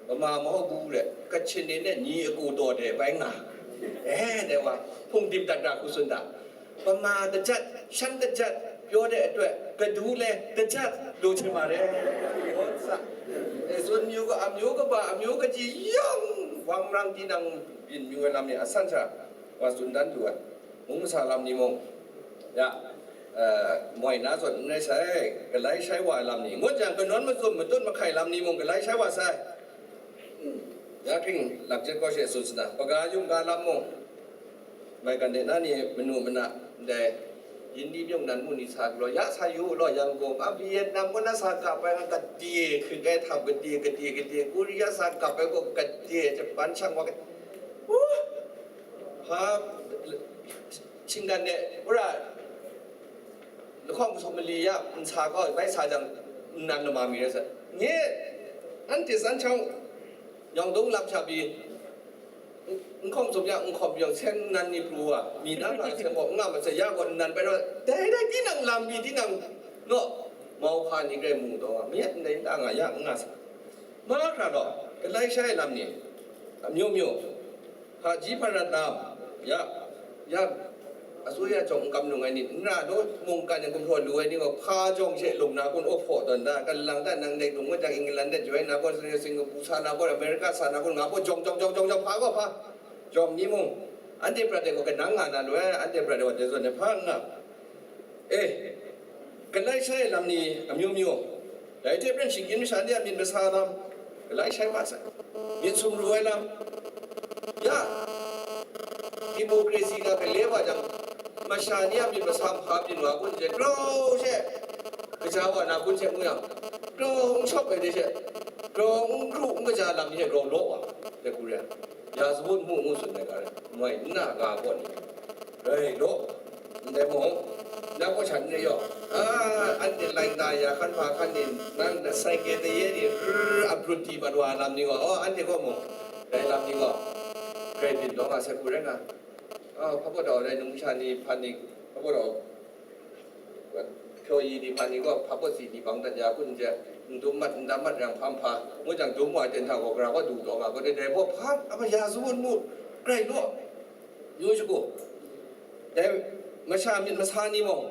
က ဗမာမဟုတ်ဘူးတဲ့ ကချင်တွေနဲ့ ညီအကိုတော်တွေပဲငါ အဲတဲ့ဝါ ဖုန်တင်တတ်တာကိုစွန့်တာ ဗမာတစ်ချက် ရှမ်းတစ်ချက် ပြောတဲ့အတွက် ကဒူးလည်းတစ်ချက် လိုချင်ပါတယ်။ အဲဆိုမျိုးကအမျိုးကပါအမျိုးကကြီးရောင်ဝမ်ရမ်တီနံပြင်းမျိုးလာမည်အဆန်းချာဝါစွန်တန်တူဝါမုံမဆာလမ်နီမုံ Ya, eh, moi na zawn n rai sai, galai shai wa ai lam ni, ngut jang, kanawn mazum matut mahkai lam ni mung galai shai wa sai. Hmm. Ya hpring, lak jet kaw she tsun sana, hpaga yum ga lam mung, mai kan de na ni manu mana, ndai, yin ni myung nan mu ni sa galaw, ya sa yu law, yang gaw, a Vietnam kaw na sa kap ai, nga kade, hkrit ai htap kade, kade, kade, Korea sa kap ai gaw kade, Japan shang wa kade, uh, hpa, shinggan de, ura, lahkawng masum mali ya, nsa gaw, bai sa jang, nnan lama mi rai sa. Nye, anhte san chyawng, yawng dawng lam sha pyi, N hkawng tsup ya, n hkawm yang, seng nnan ni pru wa, mi na nga seng gaw, n nga masai, ya gaw nnan bai rawt, dai dai tinang lam pyi tinang, naw, mau hka ni grai mu taw nga, mayat ndai nta nga, ya n nga sa. Mahkra gaw, galai shai lam ni, amyu myu, hpaji hparat lam, ya, ya, အစိုးရ jawng n kam lung ai ni, n ra law, mungkan e gumhpraw lu ai ni gaw, hpa jawng she lung na kun, o hpaw tawn da, kalang ta nang dai lung wa jang, England de joi na kun, Singapore sa na kun, America sa na kun, nga gaw jawng, jawng, jawng, jawng, jawng, hpa gaw hpa. Jawng ni mung, anhte prat de gaw kanang nga na lu ai, anhte prat de gaw dai zawn e hpa n nga. E, galai shai lam ni amyu myu, dai hte maren shinggyim masha ni a myit masa lam, galai shai wa sai. Myit sumru ai lam, ya, democracy ga gale wa jang, masha ni a myit masa hpa byin wa kun je, grau she, kaja wa na kun she ngu yang, grau n shawp ai de she, grau n kru n kaja lam ni she grau law wa, de ku re. Ya sabut mu ngu tsun ai ga rai, moi nna ga gaw ni, rai law, ndai mung, na gaw shan re yaw, a, anhte lai da ya hkan hpa hkan ni, nang na sai ke de ye ni, rrr, a brut di mat wa lam ni gaw, oh, anhte gaw mung, dai lam ni gaw, grai byin law nga sai hku rai nga. A, hpa baw daw rai num sha ni hpan ni, hpa baw daw, hpyaw yi ni hpan ni gaw, hpa baw si ni bang dat ya kun je, n dum mat, n dam mat yang hpa hpa, ngu jang dum wa ai ten hta gaw, gara gaw du taw nga, gaw dai dai baw hpa, a ma ya su wun mu, grai law, yu shagu. Dai masha myit masa ni mung,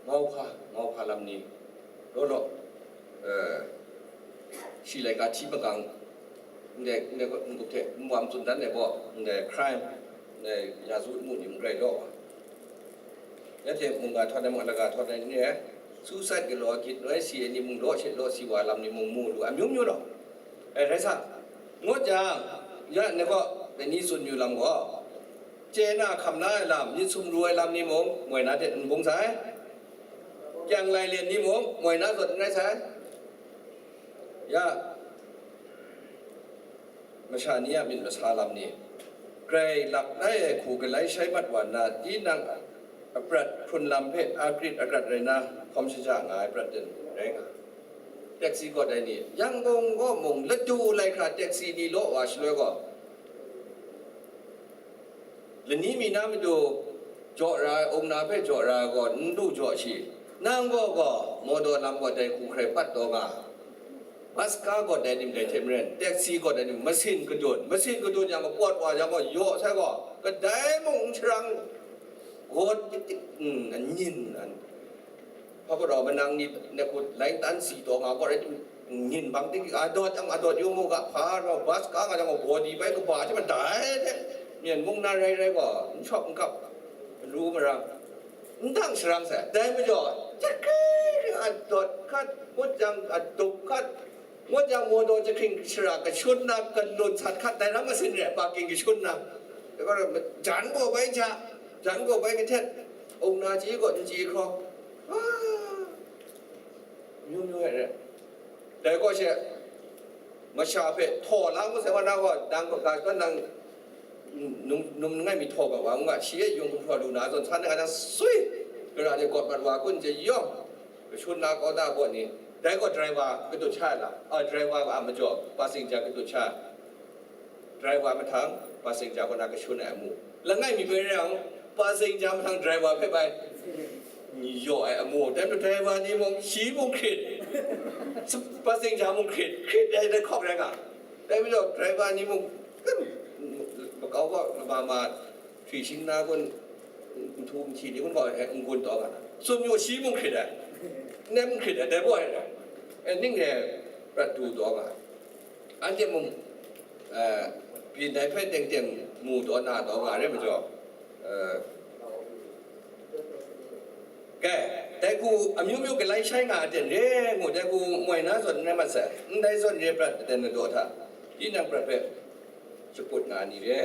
mau hpa, mau hpa lam ni, law law, eh, shi laika hti makang, ndai, ndai n gup hte n wa n tsun dan ai baw, ndai crime, ndai ya su mu ni n rai law wa. Ya hte mungga htawt ai mung, laga htawt ai ni e, suicide galaw agit noi si ai ni mung law she law si wa lam ni mung mu lu, amyu myu law. E, rai sa, ngut jang, ya ni gaw, dai ni tsun yu lam gaw, chye na hkam la ai lam, myit sumru ai lam ni mung, moi na hte n bung sai, kyang lai len ni mung, moi na zawn n rai sai. Ya, masha ni a myit masa lam ni, grai lap lai ai hku galai shai mat wa nna, tinang aprat hkrun lam hpe agrit agrat rai nna, hkawm shaja nga ai prat ten rai nga. Taxi gawt ai ni, Yangon gaw mung ladu lai hkra taxi ni law wa shaloi gaw, lani mi na matu jaw ra ai, ung na hpe jaw ra ai gaw, n lu jaw shi. Nang gaw gaw, mawdaw lam gaw dai hku hkrai pat taw nga. Bus ka gaw dai nim dai hte maren, taxi gaw dai nim, masin kadun, masin kadun yang gaw, pawt wa yang gaw, yaw sai gaw, kadai mung n sharang, gawt tik tik, mm, anyin, an, hpa gaw rau manang ni, na kut, lain tan si taw nga gaw rai tim, nyin bang tik, adawt ang adawt yu mu ga, hpa rau, bus ka nga jang gaw, body bai kaba chyawm dai hte, myen mung na rai rai gaw, n shawp n kap, n ru mara, n dang sharang sai, dai majaw, jahkring adawt hkat, ngut jang adup hkat, ngut jang mawdaw jahkring shara kashun na, kalun sat hkat, dai ram masin re, parking kashun na, jan gaw bai ja, jan gaw bai kahtet, ung na chye gaw n chye hkraw, ah, myu myu ai re. Dai gaw she, masha hpe htaw la ngu sai, wa na gaw, dang ga, ga, nang, num, num langai mi htaw ga wa, ngu ga, shi e yung gumhpraw lu na zawn, san ai ga nang sui, gara de gawt mat wa kun je yawng, kashun na kau da gaw ni, dai gaw driver kadut sha ai lam, a, driver a majaw, passenger kadut sha, driver mahtang, passenger kaw na kashun ai amu. Langai mi bai rai yang, passenger mahtang driver hpe bai yaw ai amu. Dai majaw driver ni mung, shi mung hkrit, passenger mung hkrit, hkrit ai dai hkawk rai nga. Dai majaw driver ni mung, makau gaw, ma ma, htwi shing na kun, nhtu nhti ni kun gaw, n gun taw nga. Tsun yu shi mung hkrit ai, nem n hkrit ai, dai gaw ai rai. E, ning e prat du taw nga. Anhte mung, eh, byin dai hpe teng teng mu taw na taw nga re majaw, eh, kai, dai hku amyu myu galai shai nga aten re ngu, dai hku moi na zawn n rai mat sai, ndai zawn re prat aten ladaw hta, tinang prat hpe shaput nga ai ni re.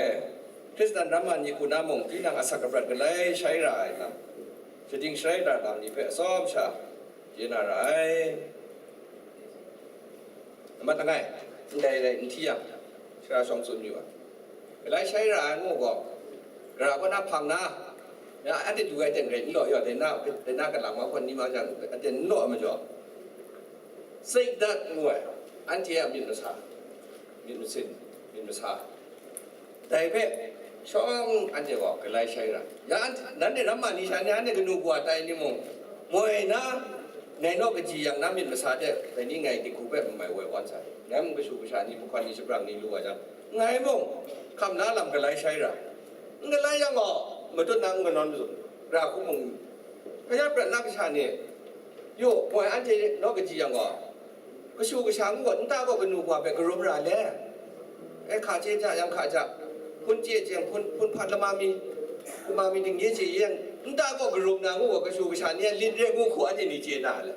Hkristan ramma ni hku na mung, tinang asak aprat galai shai ra ai lam, shading sharai ra lam ni hpe atsawm sha chye na ra ai. Amat langai, ndai rai n hti yang, sara shawng tsun yu ai. Galai shai ra ai ngu gaw, gara kaw na hpang na, ya, anhte du ai ten rai n law yaw, dai na, dai na kalang wa hpawn ni ma jang, aten n law ai majaw, Satan ngu ai, anhte a myit masa, myit masin, myit masa, Dai hpe shawng anhte gaw galai shai ra. Ya, nanhte ramma ni sha ni, anhte kanu kawa tai ni mung, moi na, ngai naw kaji yang na myit masa hte, dai ni ngai dinghku hpe n mai woi wan sai. Ngai mung kashu kasha ni, mahkawn ni, shabrang ni lu wa jang, ngai mung hkam na lam galai shai ra. N galai yang gaw, matut na n kanawn mazum, ra hku mung, kaya prat na kasha ni, yu, moi anhte naw kaji yang gaw, kashu kasha ngu gaw, nta gaw kanu kawa hpe karum ra le. E, hka chye ja, yang hka ja, hpun chye chyeng, hpun, hpun hpat lama mi, lama mi dingye chye yang, nta gaw karum na ngu gaw, kashu kasha ni a lit re ngu hku anhte ni chye na le,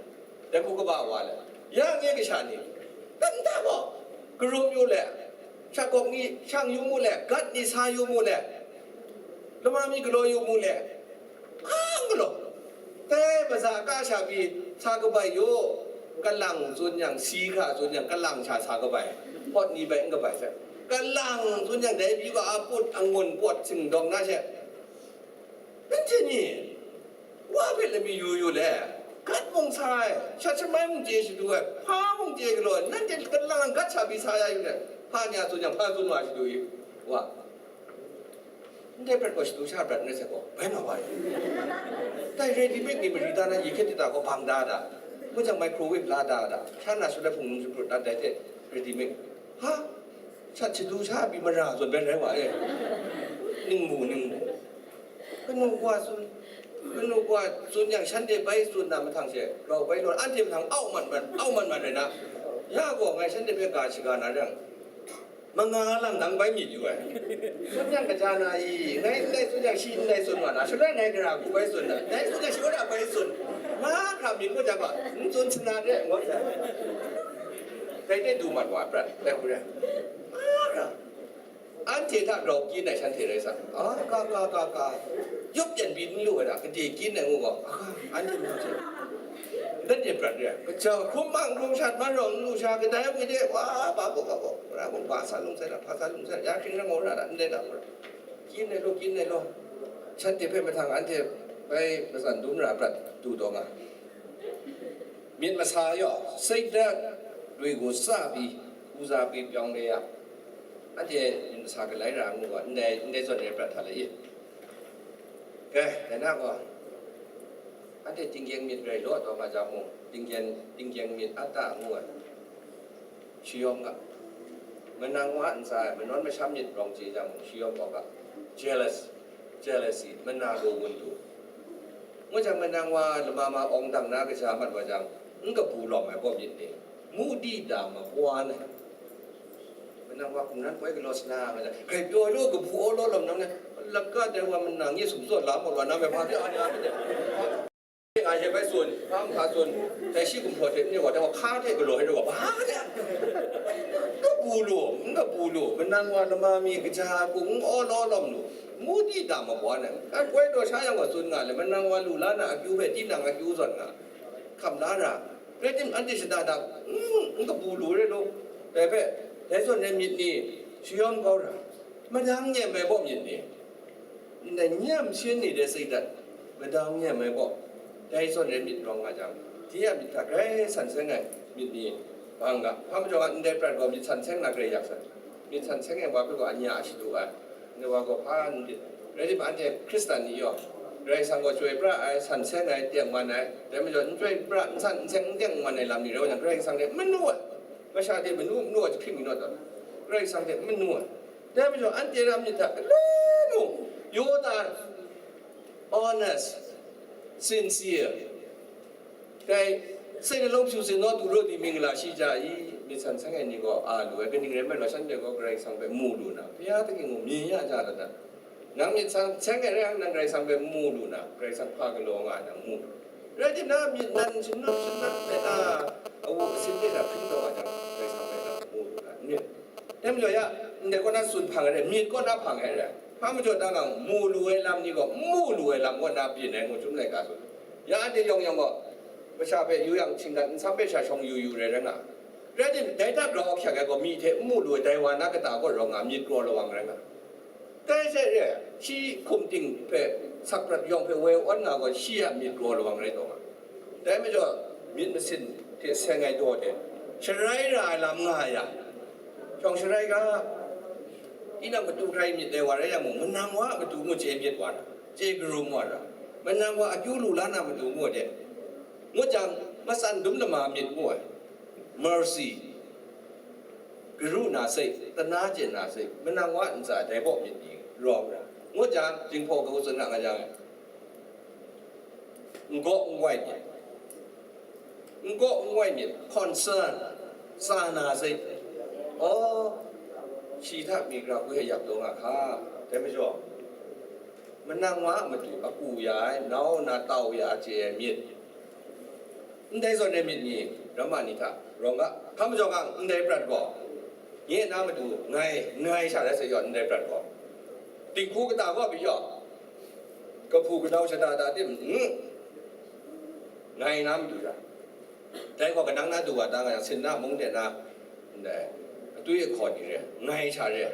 dai hku kaba wa le, ya nye kasha ni, nta gaw karum yu le, shakawk ni shang yu mu le, gat ni sa yu mu le, lama mi galaw yu mu le, hkang galaw. Dai maza ka sha pyi sa kabai yu, kalang tsun yang, si hkra tsun yang, kalang sha sa kabai, pawt ni bai n kabai sai. Kalang tsun yang, dai pyi ga a put angun pawt singdawng na she, nanhte ni wa hpe lami yu yu le, gat mung sa ai, shat shamai mung chye shadu ai, hpa mung chye galaw ai, nanhte kalang gat sha pyi sa ya yu le, hpa ni a tsun yang, hpa tsun wa shadu i, wa. Ndai prat gaw shadu sha prat n rai sai gaw, bai nga wa ai. Dai ready made ni mari da na, ye hkyen dita gaw bang da da, ngu jang microwave la da da, sha na shaloi hpung num shaprut dat dai hte ready made. Ha? Shat shadu sha pyi mara zawn bai rai wa e. Ning mu, ning mu. Kanu kawa tsun, kanu kawa tsun yang, shanhte bai tsun na mahtang she, grau bai lawt, anhte mahtang au mat mat, au mat mat rai na. Ya gaw ngai shanhte hpe ga shaga na rai yang, manga lang dang bai myit yu ai. Tsun yang kaja na i, ngai ndai tsun yang shi ndai tsun wa na, shaloi ngai gara hku bai tsun na, ndai tsun yang shi wa da bai tsun. Ma hkra myit ngut jang gaw, n tsun sana re, ngut jang. Dai de du mat wa prat, dai hku rai. Ma hkra. Anhte hta grau kyin ai shanhte rai sa, a, ka, ka, ka, ka, yup yan byin n lu ai hta, gade kyin ai ngu gaw, a, anhte mahtang she, lanhte prat re ai, kaja hkrum mang hkrum shat man rawng n lu sha, kadai mung de, wa, ba baw, ba baw, ra mung, ba sa lung sai la, hpa sa lung sai la, ya hkring rang gaw ra la, ndai la, kyin ai law, kyin ai law, shanhte hpe mahtang anhte bai matsan dum ra prat du taw nga. Myit masa yaw, seidat, lui gu tsa pyi, kuza pyi pyawng re ya, anhte myit masa galai ra ngu gaw, ndai, ndai zawn re prat hta lai i. Kai, dai na gaw, anhte tinggyeng myit rai law taw nga jang mung, tinggyeng, tinggyeng myit a ta ngu ai. Shayawm ga, manang wa ntsa e manawn masham myit rawng chye jang, shayawm gaw ga, jealous, jealousy, mana lu gun lu. Ngu jang, manang wa lama ma awng dang na kaja mat wa jang, n kabu lawm ai baw myit ni, mudi da makwa na. Manang wa hkungran poi galaw sana nga jang, grai pyaw lu kabu aw law lawm nang ne, laka dai wa manang ye sumsawt la maw, la na me hpa de, a ni a ni de. Nga she bai tsun, hpa hpa tsun, dai shi gumhpraw hte n rai wa, dai wa hka hte galaw ai rai wa, ba de? N kabu lu, n kabu lu, manang wa lama mi kaja hku n aw law lawm lu, mudi da makwa na, ai poi daw sha yang wa tsun nga le, manang wa lu la na akyu hpe tinang akyu zawn nga, hkam la ra, rai tim, anhte shada da, n, n kabu lu re lu, dai hpe, dai zawn ai myit ni, shayawm kau ra, madang nyem ai baw myit ni, ndai nyam shin ni de seidat, madang nyem ai gaw, dai zawn re myit rawng nga jang, dai a myit hta grai san seng ai myit ni bang ga, hpa majaw nga ndai prat gaw myit san seng na grai yak sai, myit san seng ai wa hpe gaw anya a shadu ai, ndai wa gaw hpa n myit, rai timung, anhte Hkristan ni yaw, Karai Kasang gaw chyoi pra ai, san seng ai, tengman ai, dai majaw n chyoi pra, n san n seng, n tengman ai lam ni rai wa jang, Karai Kasang hte manu ai, masha hte manu, manu ai jahpring mi naw taw, Karai Kasang hte manu ai. Dai majaw, anhte ra myit hta grai mung, yaw ta, honest, sincere, dai, sai na long pyu sin naw tu ro di mingla shi ja i, myit san seng ai ni gaw a lu ai, kaning rai nme law, shanhte gaw Karai Kasang hpe mu lu na, bya tengki mung mye ya ja lada. Nang myit san seng ai rai yang, nang Karai Kasang hpe mu lu na, Karai Kasang hpa galaw nga ai nang mu lu. Rai timung, myit nan shanglawt shanglawt ai, a, awu asin hte hta hpring taw ai jang, Karai Kasang hpe nang mu lu na, n rai. Dai majaw ya, ndai kaw na tsun hpang ai re, myit kaw na hpang ai re. Hpa majaw ta nga, mu lu ai lam ni gaw, n mu lu ai lam kaw na byin ai, ngu chyum laika tsun. Ya anhte yawng yawng gaw, masha hpe yu yang, shinggan nsam hpe sha shawng yu yu rai rai nga. Rai tim, dai hta grau ahkyak ai gaw, myi hte n mu lu ai, dai wa na kata kaw rawng nga, myit kraw lawang rai nga. Dai hte re, shi hkum ting hpe, sakprat yawng hpe woi awn nga gaw, shi a myit kraw lawang rai taw nga. Dai majaw, myit masin hte seng ai daw hte, sharai ra ai lam nga ya, shawng sharai ga, Tinang matu hkrai myit dai wa rai yang mung, manang wa a matu ngu chye myit wa ra, chye karum wa ra, manang wa akyu lu la na matu ngu de, ngut jang, matsan dum lama myit ngu ai, mercy, karu na sai, tana chye na sai, manang wa ntsa dai baw myit ni rawng ra, ngut jang, jinghpaw kagu tsun na nga jang, n gaw n wai myit, n gaw n wai myit, concern, tsa na sai. Aw, shi hta mi gara hku hte yak taw nga hka, dai majaw, manang wa a matu apu ya ai, nau na tau ya ai chye ai myit, ndai zawn ai myit ni, ramma ni hta rawng ga, hkam majaw gang ndai prat gaw, nye na matu ngai, ngai sha rai sai yaw ndai prat gaw, dinghku kata gaw pyi yaw, kahpu kanau shada da tim, hmm, ngai na matu sha. Dai gaw kanang na du wa ta nga yang, Sinna mung de na, ndai, atwi ahkaw ni re, ngai sha re.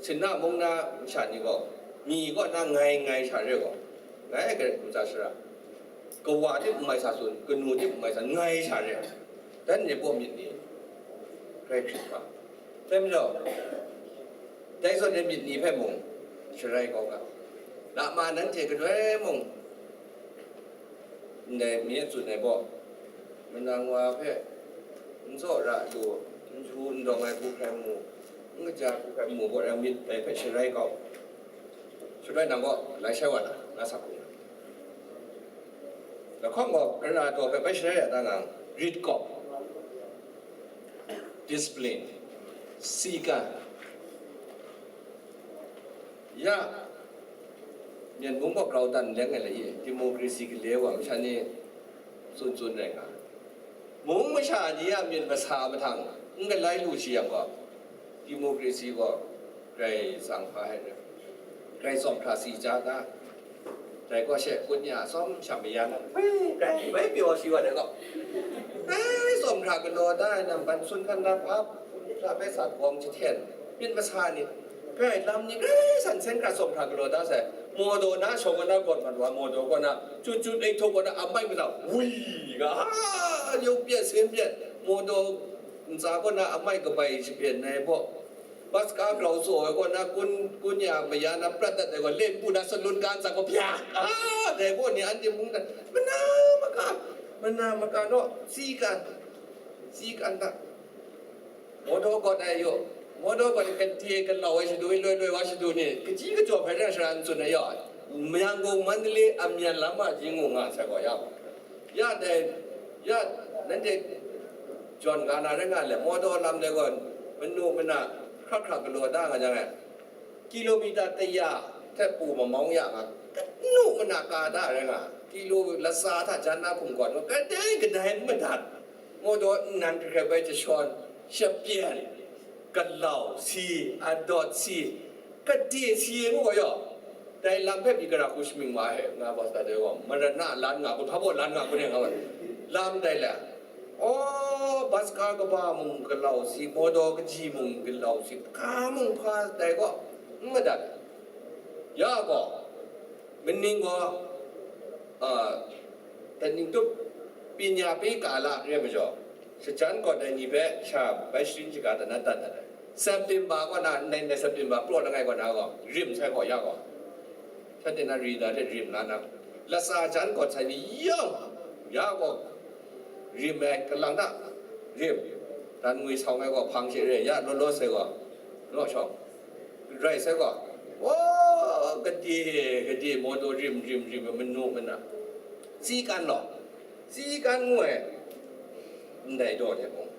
Sinna mung na masha ni gaw, mi kaw na ngai, ngai sha re gaw, ngai garet hkum tsa shara. Kawa tip n mai sa tsun, kanu tip n mai sa, ngai sha re. Dan ni baw myit ni, grai hkrit hkam. Dai majaw, dai zawn ai myit ni hpe mung, sharai kau ga. Lama nanhte galoi mung, ndai mi e tsun ai baw, manang wa hpe n tsaw ra lu, n ju n dawng ai hku hkrai mu, n kaja hku hkrai mu, baw yang myit dai hpe sharai kau. Shaloi nang gaw, lai shai wa na, nga sa hku na. Lahkawng gaw, Karai daw hpe bai sharai ya ta nga, rit kawp, discipline, si kan, ya, Myen mung gaw grau dan leng ai le i, democracy gale wa masha ni tsun tsun rai nga. Mung masha ni a myit masa mahtang n galai lu shi yang gaw, democracy gaw grai tsang hpa ai rai, grai tsawm hkra si ja ga, dai gaw she kun ya tsawm shang mayan ai, grai bai pyaw shi wa dai gaw, grai tsawm hkra galaw da ai, nampan sun hkan na hpa, hkra bai sa gawng jahten, myit masa ni, grai lam ni, grai san sen hkra tsawm hkra galaw da sai, Mawdaw na shawng na gawt mat wa, Mawdaw kaw na, chut chut ei htaw kaw na, amai mada, wui, ga, a, yawng pyen, sen pyen, Mawdaw ntsa kaw na, amai kabai shapyen ai baw, bus ka grau tsaw ai kaw na, kun, kun ya maya na prat dat ai gaw, len pu na salun ka ntsa kaw, pyak, a, dai baw ni, anhte mung na, mana maka, mana maka naw, si kan, si kan ta. Mawdaw kaw ai yaw, Mawdaw kaw ai gade galau ai shadu, loi loi wa shadu ni, kaji kajawm hpe rai shara n tsun ai yaw, Myangung, Mandalay, a myen lam ma ji ngu nga sai gaw ya, ya dai, ya, nanhte jawn ga na rai nga le, Mawdaw lam dai gaw, manu mana hkra hkra galaw da nga jang ai, kilomita taya hte pu mamawng ya nga, kanu mana ka da rai nga, kilo latsa hta jan na hkum gawn, kadai kadai n madat. Mawdaw nnan hkrai bai jashawn, shapyen, galau si, adawt si, kade si ngu gaw yaw, dai lam hpe pyi gara hku shamying wa ai, nga bas dat ai gaw, marana lan nga, hpa baw lan nga, hku ne nga wa, lam dai la, aw, bas ka kaba mung galau si, mawdaw kaji mung galau si, hka mung hpa dai gaw, n madat. Ya gaw, Maning gaw, a, daning tup, pinya pe kala re ai majaw, shajan kawt ai ni hpe sha bai sharin shaga dat na dat dat ai. September kaw na, ndai ndai September praw langai kaw na gaw, rim sai gaw ya gaw, shanhte na ri da hte rim la na, latsa jan kawt sai ni yawng, ya gaw, rim ai, kalang na, rim, dan ngwi sawng ai gaw, hpang she re, ya law law sai gaw, law shawng. Rai sai gaw, o, gade, gade, mawdaw rim, rim, rim, manu mana, si kan law, si kan ngu ai, ndai daw de mung,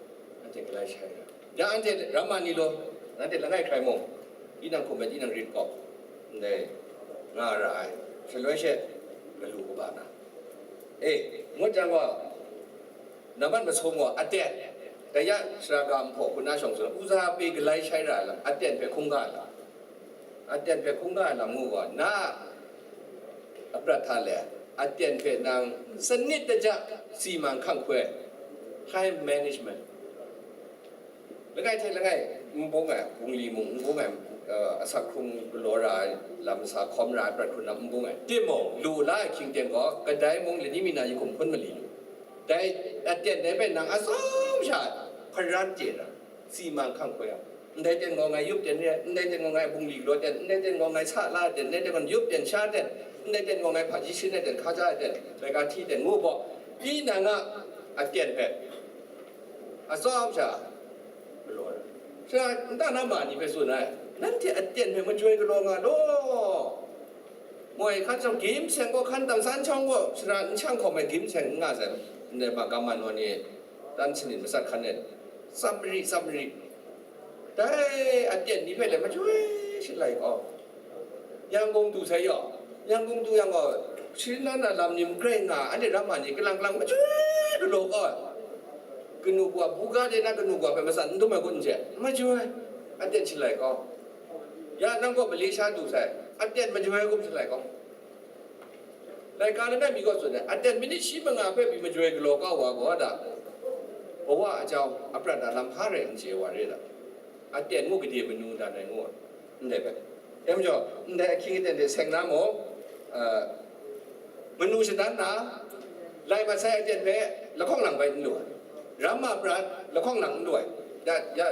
anhte galai shai ra. Ya anhte ramma ni law, nanhte langai hkrai mung, tinang hkum ai, tinang rit kawp, ndai nga ra ai, shaloi she, galu kaba na. E, ngut jang gaw, Nambat masum gaw aten, dai ya, sara ga nhpaw hku na shawng tsun, uza pe galai shai ra ai lam, aten hpe hkungga ai lam, aten hpe hkungga ai lam ngu gaw, na a prat hta le, aten hpe nang sanit daja, si mang hkang hkoi, time management. Langai hte langai, n bung ai, bungli mung n bung ai, eh, asak hkrung galaw ra ai, lam sa hkawm ra ai, prat hkrun lam n bung ai. Timung, lu la ai hkying ten gaw, kadai mung lani mi na yi hkum hpun mali lu. Dai aten dai hpe nang atsawm sha hparan chye ra, si mang hkang hkoi ai. Ndai ten gaw ngai yup ten re, ndai ten gaw ngai bungli galaw ten, ndai ten gaw ngai sa la ten, ndai ten gaw yup ten sha ten, ndai ten gaw ngai hpaji shin ai ten, hkaja ai ten, laika hti ten ngu gaw, tinang a aten hpe atsawm sha galaw ai. Sha nta na ma ni hpe tsun ai, nanhte aten hpe majoi galaw nga law. Moi hkan shawng gim seng gaw, hkan dang san shawng gaw, sara n shang hkawm ai gim seng n nga sai, ndai ma gam man naw ni, dan sanit matsat hkan e, tsam mari, tsam mari. Dai aten ni hpe le majoi shalai gaw, Yangon du sai yaw, Yangon du yang gaw, shi nan na lam ni magrai nga, anhte ramma ni kalang kalang majoi galaw gaw, kanu kawa buga de na kanu kawa hpe matsan n dum ai kun n hte, majoi aten shalai gaw, ya nang gaw Malaysia du sai, aten majoi ai kun shalai gaw. Laika langai mi gaw tsun ai, aten minit shi manga hpe pyi majoi galaw kau wa gaw da, kawa a jau, a prat na lam hpa rai n chye wa re da, aten ngu gade manu dan ai ngu, ndai hpe. Dai majaw, ndai ahkying aten hte seng na mung, a, manu shadan na, lai mat sai aten hpe lahkawng lang bai n lu ai, ramma prat lahkawng lang n lu ai, ya, ya,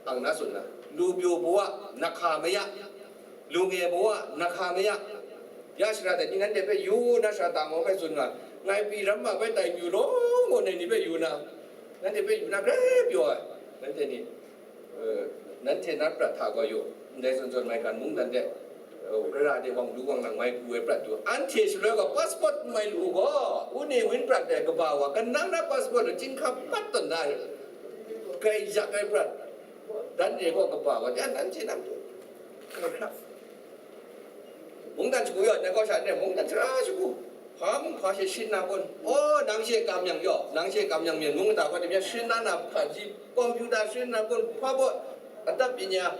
ang na tsun na, lu pyaw bawa, nahka maya, Lung e bawa, nahka maya. Ya shara dai ni nanhte hpe yu na shara ta ngawk hpe tsun nga, ngai pyi ramma bai tai yu law, ngu ai ni hpe yu na, nanhte hpe yu na grai pyaw ai, nanhte ni, eh, nanhte na prat hta gaw yu, ndai zawn zawn maigan mungdan de, eh, rara de wang lu wang lang mai pru ai prat du, anhte shaloi gaw passport n mai lu u gaw, u ni win prat de kaba wa, kanang na passport chyinghka pat tawn da ai, grai yak ai prat, dan re gaw kaba wa, ya nanhte na matu. Mungdan shagu yaw, nang kaw sha n rai, mungdan sara shagu, hpa mung hpa she shit na kun? O, nang she kam yang yaw, nang she kam yang myen mung kata kaw tim ya shit na na, hpaji, kompyuta shit na kun? Hpa baw, adat pinya,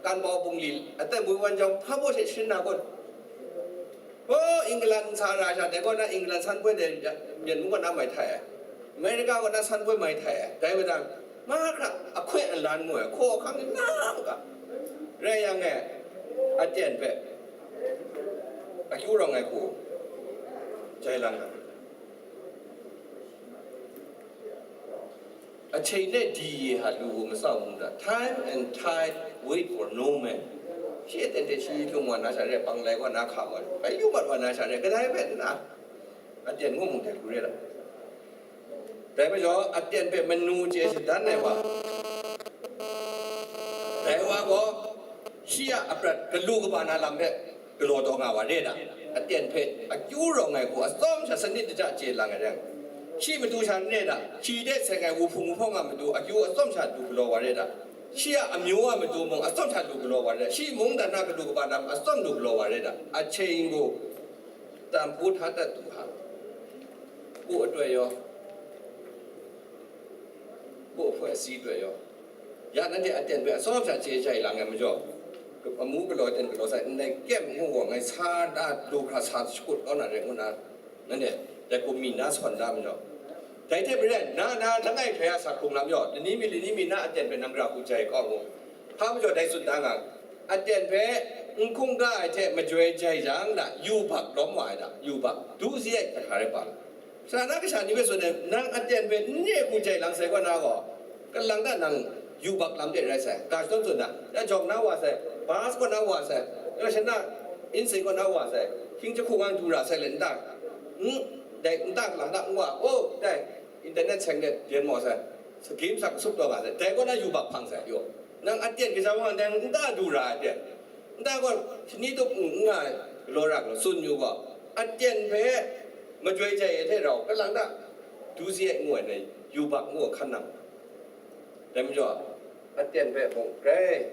kan bau bungli, adat bungli wan jawng, hpa baw she shit na kun? O, England sa ra sha, dai kaw na England san poi dai myen mung kaw na mai htai ai, America kaw na san poi mai htai ai, dai madan, mahkra ahkoi alan mu ai, hkaw ahkang ni na maka. Rai yang e, aten hpe akyu rawng ai hku jai lang ai. Ahkying ne di ye ha lu u matsau mung da, time and tide wait for no man. Shi aten hte shi hkyung wa na sha re, panglai wa na hka wa, bai yu mat wa na sha re, kadai hpe nna, aten ngu mung dai hku re la. Dai majaw, aten hpe manu chye shadan ai wa, dai wa gaw, shi a aprat galu kaba na lam hpe galaw taw nga wa re da. Aten hpe akyu rawng ai hku atsawm sha sanit daja chye lang ai rai. Shi matu sha n re da. Shi de seng ai wuhpung wuhpawng a matu akyu atsawm sha du galaw wa re da. Shi a amyu a matu mung atsawm sha du galaw wa re da. Shi mungdan na galu kaba na atsawm du galaw wa re da. Ahkying gaw, tam hpu hta dat du hka, hpu atoi yaw, hpu ahpoi asi atoi yaw, ya nanhte aten hpe atsawm sha chye jai lang ai majaw, amu galaw aten galaw sai ndai kyem ngu gaw ngai sa da lu hkra sa shakut kau na rai ngu na, nanhte dai hku mi na sawn da majaw, dai hte maren na na langai hkrai a sa hkrung lam yaw, lani mi lani mi na aten hpe nang ra hku jai kau ngu. Hpa majaw dai tsun da nga, aten hpe n hkungga ai hte majoi jai jang da, yubak lawm wa ai da, yubak du si ai, ahkra rai pa. Sara na kasha ni hpe tsun ai, nang aten hpe n re hku jai lang sai kaw na gaw, kalang ta nang yubak lam de rai sai, ga shadawn tsun da, ya jawng na wa sai, bus kaw na wa sai, ya shana, inse kaw na wa sai, hkying jahku ngang du ra sai le nta, n, dai nta kalang ta n wa, o, dai, internet seng de byen maw sai, sa game sa kasup taw nga sai, dai kaw na yubak hpang sai, yo. Nang aten kaja wa, dai nta du ra ai aten. Nta gaw, shani tup n nga ai, galaw ra galaw, tsun yu gaw, aten hpe majoi jai ai hte rau, kalang ta, du si ai ngu ai, yubak ngu ai hkan nang. Dai majaw, aten hpe mung grai,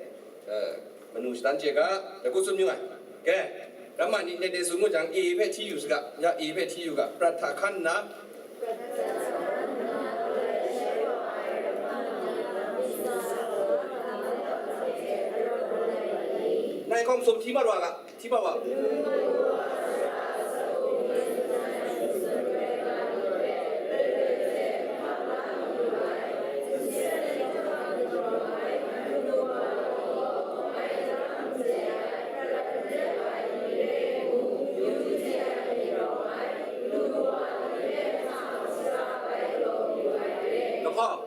eh, manu shadan chye ga, dai hku tsun yu ai. Ke, ramma ni, ndai tsun ngu jang, e hpe hti yu saga, ya e hpe hti yu ga, prat hta hkan nna, ngai hkawng sum hti mat wa ga, hti mat wa. Lahkawng.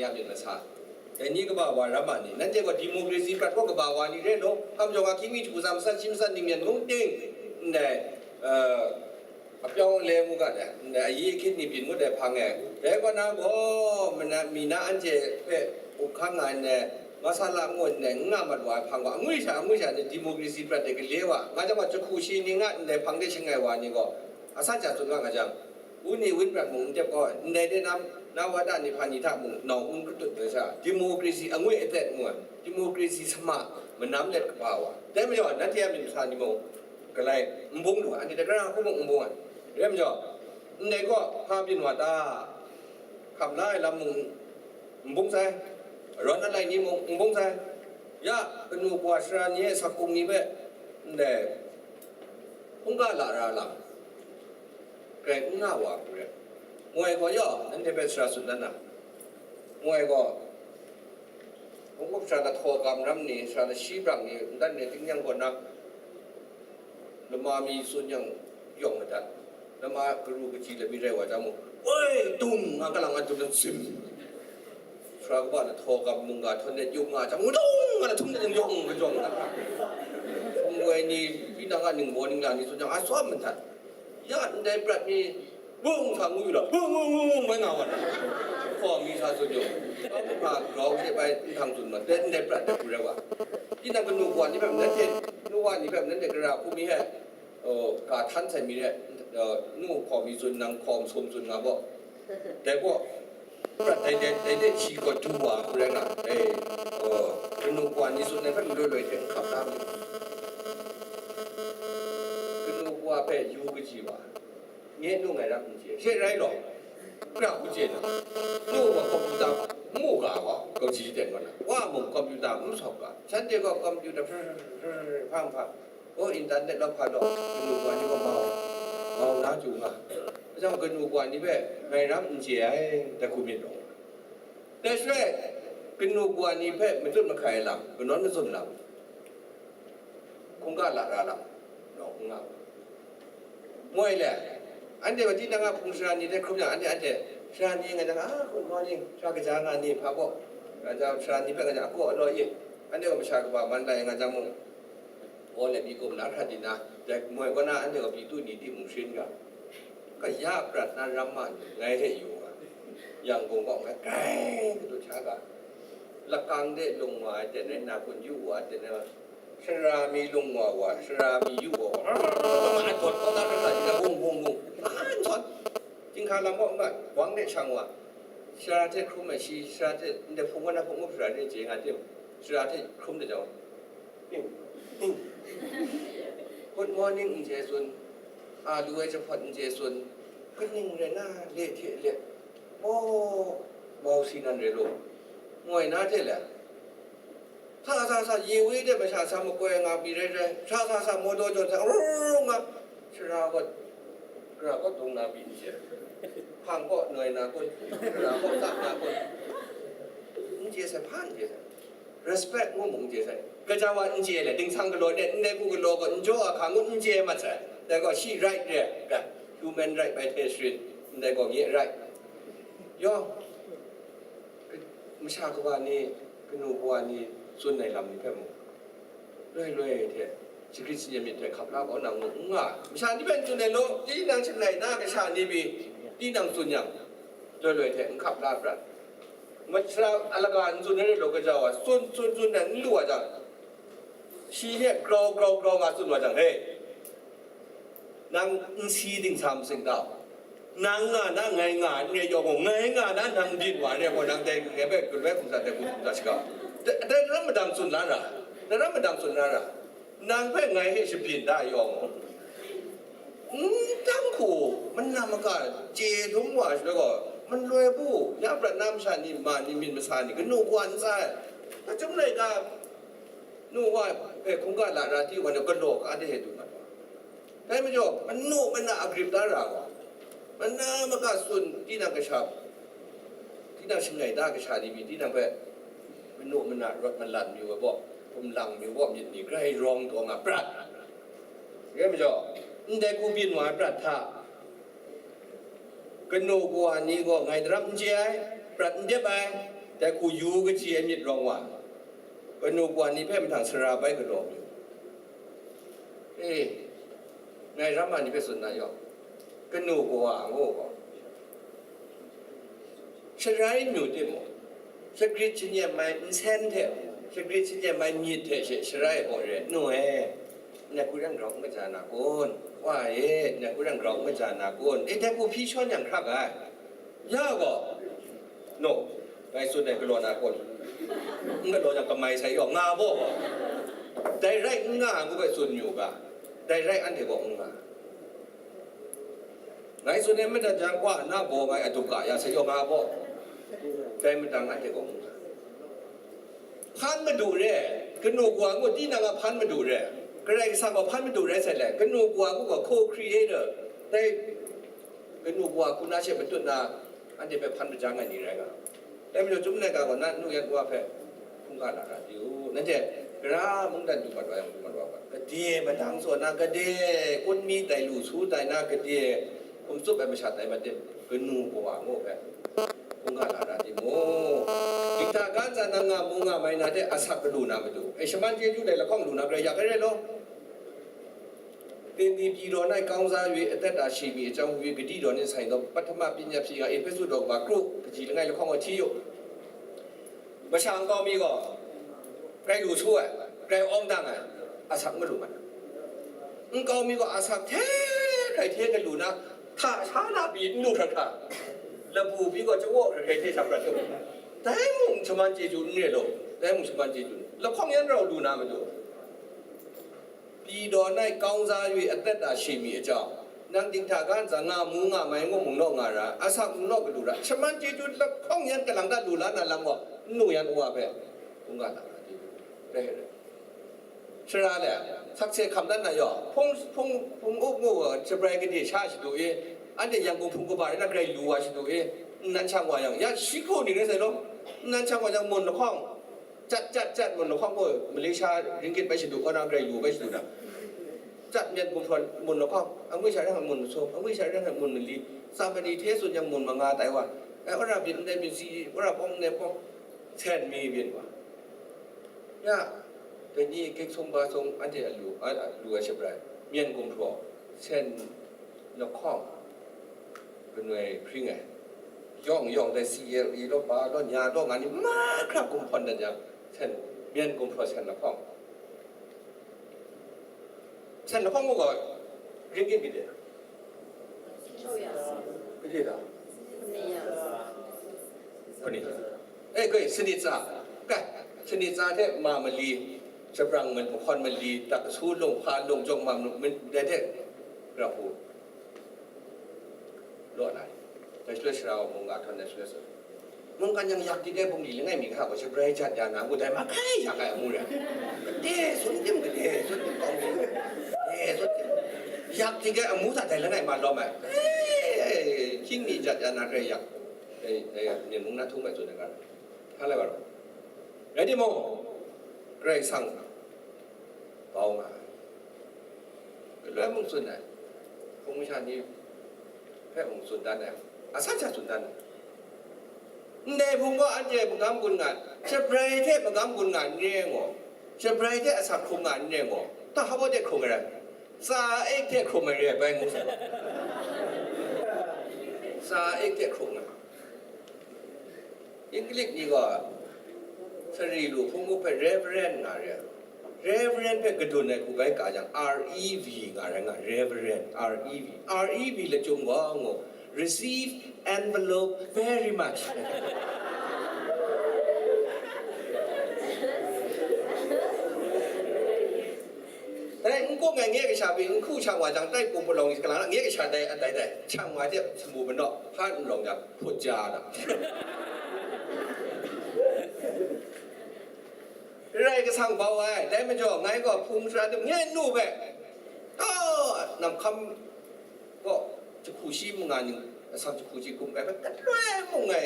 ya myit masa. Dai ni kaba wa ram ma ni, nanhte gaw democracy prat gaw kaba wa ni re law, hkam jawng ahkying mi hku sa matsat shi matsat ning yan mung ting, ndai, eh, apyawng le ngu ga dai, ndai ayi ahkying ni byin ngut ai hpang e, dai kaw na gaw, mana, mi na anhte hpe up hkang nga ai, masala ngu ai, n nga mat wa ai hpang gaw, angwi sha, angwi sha ni democracy prat de gale wa, nga jang gaw, jahku shi ni nga ndai hpang de shangai wa ni gaw, asan sha tsun nga nga jang, Uni win prat mung n tep gaw, ndai de na, na wada ni hpa ni hta mung nau n katut ai sha, democracy angwi atet ngu ai, democracy sama manam let kaba wa. Dai majaw, nanhte a myit masa ni mung, galai n bung lu ai, anhte dai gara hku mung n bung ai. Dai majaw, ndai gaw, hpa byin wa ta? Hkam la ai lam mung n bung sai, arawn alai ni mung n bung sai, ya, kanu kawa sara ni e, sakung ni hpe, ndai, hkungga lara lam, grai n nga wa hku rai. Moi gaw yawng, nanhte hpe sara tsun dan na, moi gaw, hkungga sara lahtaw gam ram ni, sara lashi brang ni, ntan ni, tingnyang gaw na, lama mi tsun yang yawng madat, lama karu kaji lami rai wa jang mung, oi, dung nga kalang a dum na sim. Sara kaba na htaw gam mungga htawn let yum nga jang, wudung nga na htum let yawng kajawng na. Hpung woi ni, tinang a ningbaw ningla ni tsun jang, a tsawm madat. Ya ndai prat mi, bung sa ngu yu la, bung, bung, bung, bung, bai nga wa na. Hkaw mi sa tsun yu. Hpa grau she bai n htang tsun ma, dai ndai prat dai hku rai wa. Tinang kanu kawa ni hpe, nanhte, kanu kawa ni hpe, nanhte gara hku mi he, uh, ga htan sai mi re, uh, nu hkaw mi tsun, nang hkaw masum tsun nga gaw. Dai gaw, prat dai, dai, dai de shi gaw du wa hku rai nga, dai, uh, kanu kawa ni tsun ai hpe loi loi hte n hkap da mi. Kanu kawa hpe yu kaji wa, nye nu ngai ram n chye. She rai law, pra hku chye na, nu wa kompyuta n mu ga wa, kaji ten wa na, wa mung kompyuta n sawp ga, shanhte gaw kompyuta hpang hpang, O, internet la hpa law, kanu kawa ni gaw mau, mau na chyu nga. Majaw kanu kawa ni hpe ngai ram n chye ai, dai hku myit law. Dai shaloi, kanu kawa ni hpe matut mahkai ai lam, kanawn mazum lam, hkungga lara lam, nawng n nga. Moi le, anhte gaw tinang a hpung sara ni hte hkrum yang, anhte, anhte sara ni nga jang, "Ah, good morning, sara kaja nga ni, hpa baw?" Nga jang, sara ni hpe nga jang, "Akaw, alaw ye." Anhte gaw masha kaba man lai nga jang mung, Paul e mi kum na hkra di na, dai moi kaw na anhte gaw Pitu ni timung sharin ga, kaya prat na ram ma ni, ngai hte yu nga, Yangon kaw ngai grai katut sha ga, lakang de lung wa ai ten rai nna, kun yu wa ai ten rai, sara mi lung wa wa, sara mi yu wa wa, a dawt kaw na hkra di na, bung, bung, bung, a n sawn, chyinghka lam kaw n mat, wang de shang wa, sara hte hkrum ai shi, sara hte ndai hpung kaw na hpung up sara de chye nga tim, sara hte hkrum de jang, Good morning n chye tsun, a lu ai jahpawt n chye tsun, kaning rai na le hte le, oh, mau si nan re law, ngoi na hte le, sa sa sa, ye we de masha sa makoi nga mi rai rai, sa sa sa, mawdaw jaw sa, rung nga, sara gaw, gara gaw dung na pyi n chye, hpang gaw noi na kun, gara gaw tsap na kun, n chye sai, hpa n chye sai. Respect ngu mung n chye sai. Kaja wa n chye le, dingsa galaw de, ndai hku galaw gaw, n jaw a hka ngu n chye mat sai. Dai gaw, shi right re, ga, human right bai hte sharin, ndai gaw, nye right. Yawng, masha kawa ni, kanu kawa ni, tsun ai lam ni hpe mung, loi loi hte, shagrit shayin myit hte hkap la kau na ngu n nga. Masha ni hpe n tsun ai law, tinang shangai na kasha ni pyi, tinang tsun yang, loi loi hte n hkap la prat. Masha alaga n tsun ai rai law, kaja wa, tsun, tsun, tsun ai n lu wa jang, shi hte grau, grau, grau nga tsun wa jang, he, nang n si dingsa masing tau? Nang nga na, ngai nga n re yawng gaw, ngai nga na, nang byin wa n re gaw, nang dai ngai hpe galoi hkum sa, dai hkum sa shaga. Dai, dai ram madang tsun la ra, dai ram madang tsun la ra, nang hpe ngai hpe shabyin da yawng gaw, n dang hku, mana maka chye dum wa shaloi gaw, maloi bu, ya prat na masha ni ma ni, myit masa ni, kanu kawa n tsa ai. Achyum laika, nu wa hpe hkungga lara ti wa na galaw ka de he du mat wa. Dai majaw, manu mana a grip da ra wa, mana maka tsun, tinang kasha, tinang shangai da kasha ni pyi, tinang hpe manu mana rawt malan mayu ai baw, kumlang mayu baw, myit ni grai rawng taw nga prat. Rai majaw, ndai hku byin wa ai prat hta, kanu kawa ni gaw ngai daram n chye ai, prat n dep ai, Dai hku yu kaji ai myit rawng wa, kanu kawa ni hpe mahtang sara bai galaw mu. E, ngai ramma ni hpe tsun na yaw, kanu kawa ngu gaw, sharai n yu timung, shagrit shanyen mai nsen hte, shagrit shanyen mai myit hte she sharai ai gaw re, nu e, ndai hku ran grau n kaja na kun? Wa e, ndai hku ran grau n kaja na kun? E, dai hku hpyi shawn yang hkrak ai. Ya gaw, no, ngai tsun ai galaw na kun? N galaw yang kamai sai yaw nga baw gaw, dai rai n nga ai ngu bai tsun yu ga, dai rai anhte gaw n nga. Ngai tsun ai madat jang, wa na baw ngai adup ga ya sai yaw nga baw, dai madat anhte gaw n nga. Hpan madu re, kanu kawa ngu tinang a hpan madu re, Karai Kasang gaw hpan madu rai sai le, kanu kawa ngu gaw co-creator, dai kanu kawa hku na she matut na, anhte hpe hpan majang ai ni rai nga. Dai majaw, chyum nai ga gaw, na nu yan wa hpe hkungga lara di u. Nanhte gara mungdan du mat wa yang, du mat wa, gade madang tsaw na, gade kun mi tai lu su tai na, gade hkum tsup ai masha tai mat tim, kanu kawa ngu hpe hkungga lara di mu. Dikta ga ntsa na nga mu nga mai na hte asak galu na matu, e, shaman chyeju dai lahkawng lu na grai ya, grai law. သင်သည် ပြည်တော်၌ ကောင်းစား၍ အသက်တာရှည်မည်အကြောင်းဟူ၍ ဂတိတော်နှင့်ဆိုင်သော ပထမပညတ်ဖြစ်ရာ Efesu တော်ကမ္ဘာ ခရစ် ကတိ လငယ် လခေါင်းကို ကြည့် Masha nkau mi gaw, grai lu su ai, grai awng dang ai, asak malu mat. Nkau mi gaw asak hte grai hte galu na, hta sha na pyi n lu hkra hkra, labu pyi gaw chyawa hkra hkra hte shang prat lu. Dai mung shaman chyeju n re law, dai mung shaman chyeju, lahkawng yan rau lu na matu. ပြည်တော်၌ ကောင်းစား၍ အသက်တာရှည်မည်အကြောင်း nang dikta ga ntsa nga mu nga mai ngu mung naw nga ra, asak mung naw galu ra, shaman chyeju lahkawng yan kalang ta lu la na lam gaw, nnu yan nwa hpe hkungga lara di, re ai. Sara le, sakse hkam dan na yaw, hpung, hpung, hpung up ngu gaw, shabrai gade sha shadu i, anhte yang hpung kaba rai na grai lu wa shadu i, nnan shang wa yang, ya shi hku ning rai sai law, nnan shang wa yang, mun lahkawng, Chyat, chyat, chyat, mun lahkawng gaw, Malaysia ringgit bai shadu kaw na, grai lu bai shadu na. Chyat myen gumhpraw mun lahkawng, angwi sha reng ai mun masum, angwi sha reng ai mun mali, tsa mani hte tsun yang mun manga tai wa. Ai, wora byin ndai byin si, wora pawng ndai pawng, sen mi byin wa. Ya, dai ni gik sung ba sung, anhte a lu, a, a lu ai shabrai, myen gumhpraw, sen lahkawng, Ganoi hpring ai. Yawng yawng dai C L E law, pa law, nya law, nga ni mahkra gumhpraw dat yang, sen, myen gumhpraw sen lahkawng. Sen lahkawng gaw, ringgit gade? Gade da? Kani? Eh, kai, sanit tsa. Kai, sanit tsa hte ma mali, shabrang mahkawn mali, tak kasu lung, hpa lung, jawng mam lung, dai hte, grau hku. Law na, dai shaloi sara wa mungga htawn dai shaloi sara. Mungkan yang yak dik ai bungli langai mi hkra gaw shabrai jat ya na, ngu dai mahkai yak ai amu re. Gade sun tim, gade sun tim, kawng sun tim, gade sun tim. Yak dik ai amu hta dai langai ma lawm ai. Eh, hkying mi jat ya na rai yak. Dai, dai, myen mung na htung bai tsun ai ga. Hpa lai wa rawng. Rai timung, Karai Kasang bau nga ai. Galoi mung tsun ai, hpung masha ni hpe mung tsun dan ai, asan sha tsun dan ai. Ndai hpung gaw anhte magam gun nga ai, shabrai hte magam gun nga ai n re ai ngaw, shabrai hte asak hkrum nga ai n re ai ngaw, ta hpa baw de hkrum ai rai? Tsa ek hte hkrum ai re ai bai ngu sai. Tsa ek hte hkrum nga ai. English ni gaw, sari lu hpung hpe Reverend nga re ai. Reverend hpe kadun ai hku bai ka jang, R E V nga re nga, Reverend, R E V. R E V lachyum gaw ngu, Receive envelope very much. Dai n kung ai nye kasha pyi n hku shang wa jang, tai pum palawng ni kalang na nye kasha dai a dai dai, shang wa hte samu manaw hpa n rawng jang, hput ja na. Karai Kasang bau ai, dai majaw ngai gaw hpung sara dum nye nu hpe, oh, nam hkam gaw, jahku shi manga ning, asak jahku shi hkum rai hpe, galoi mung ngai,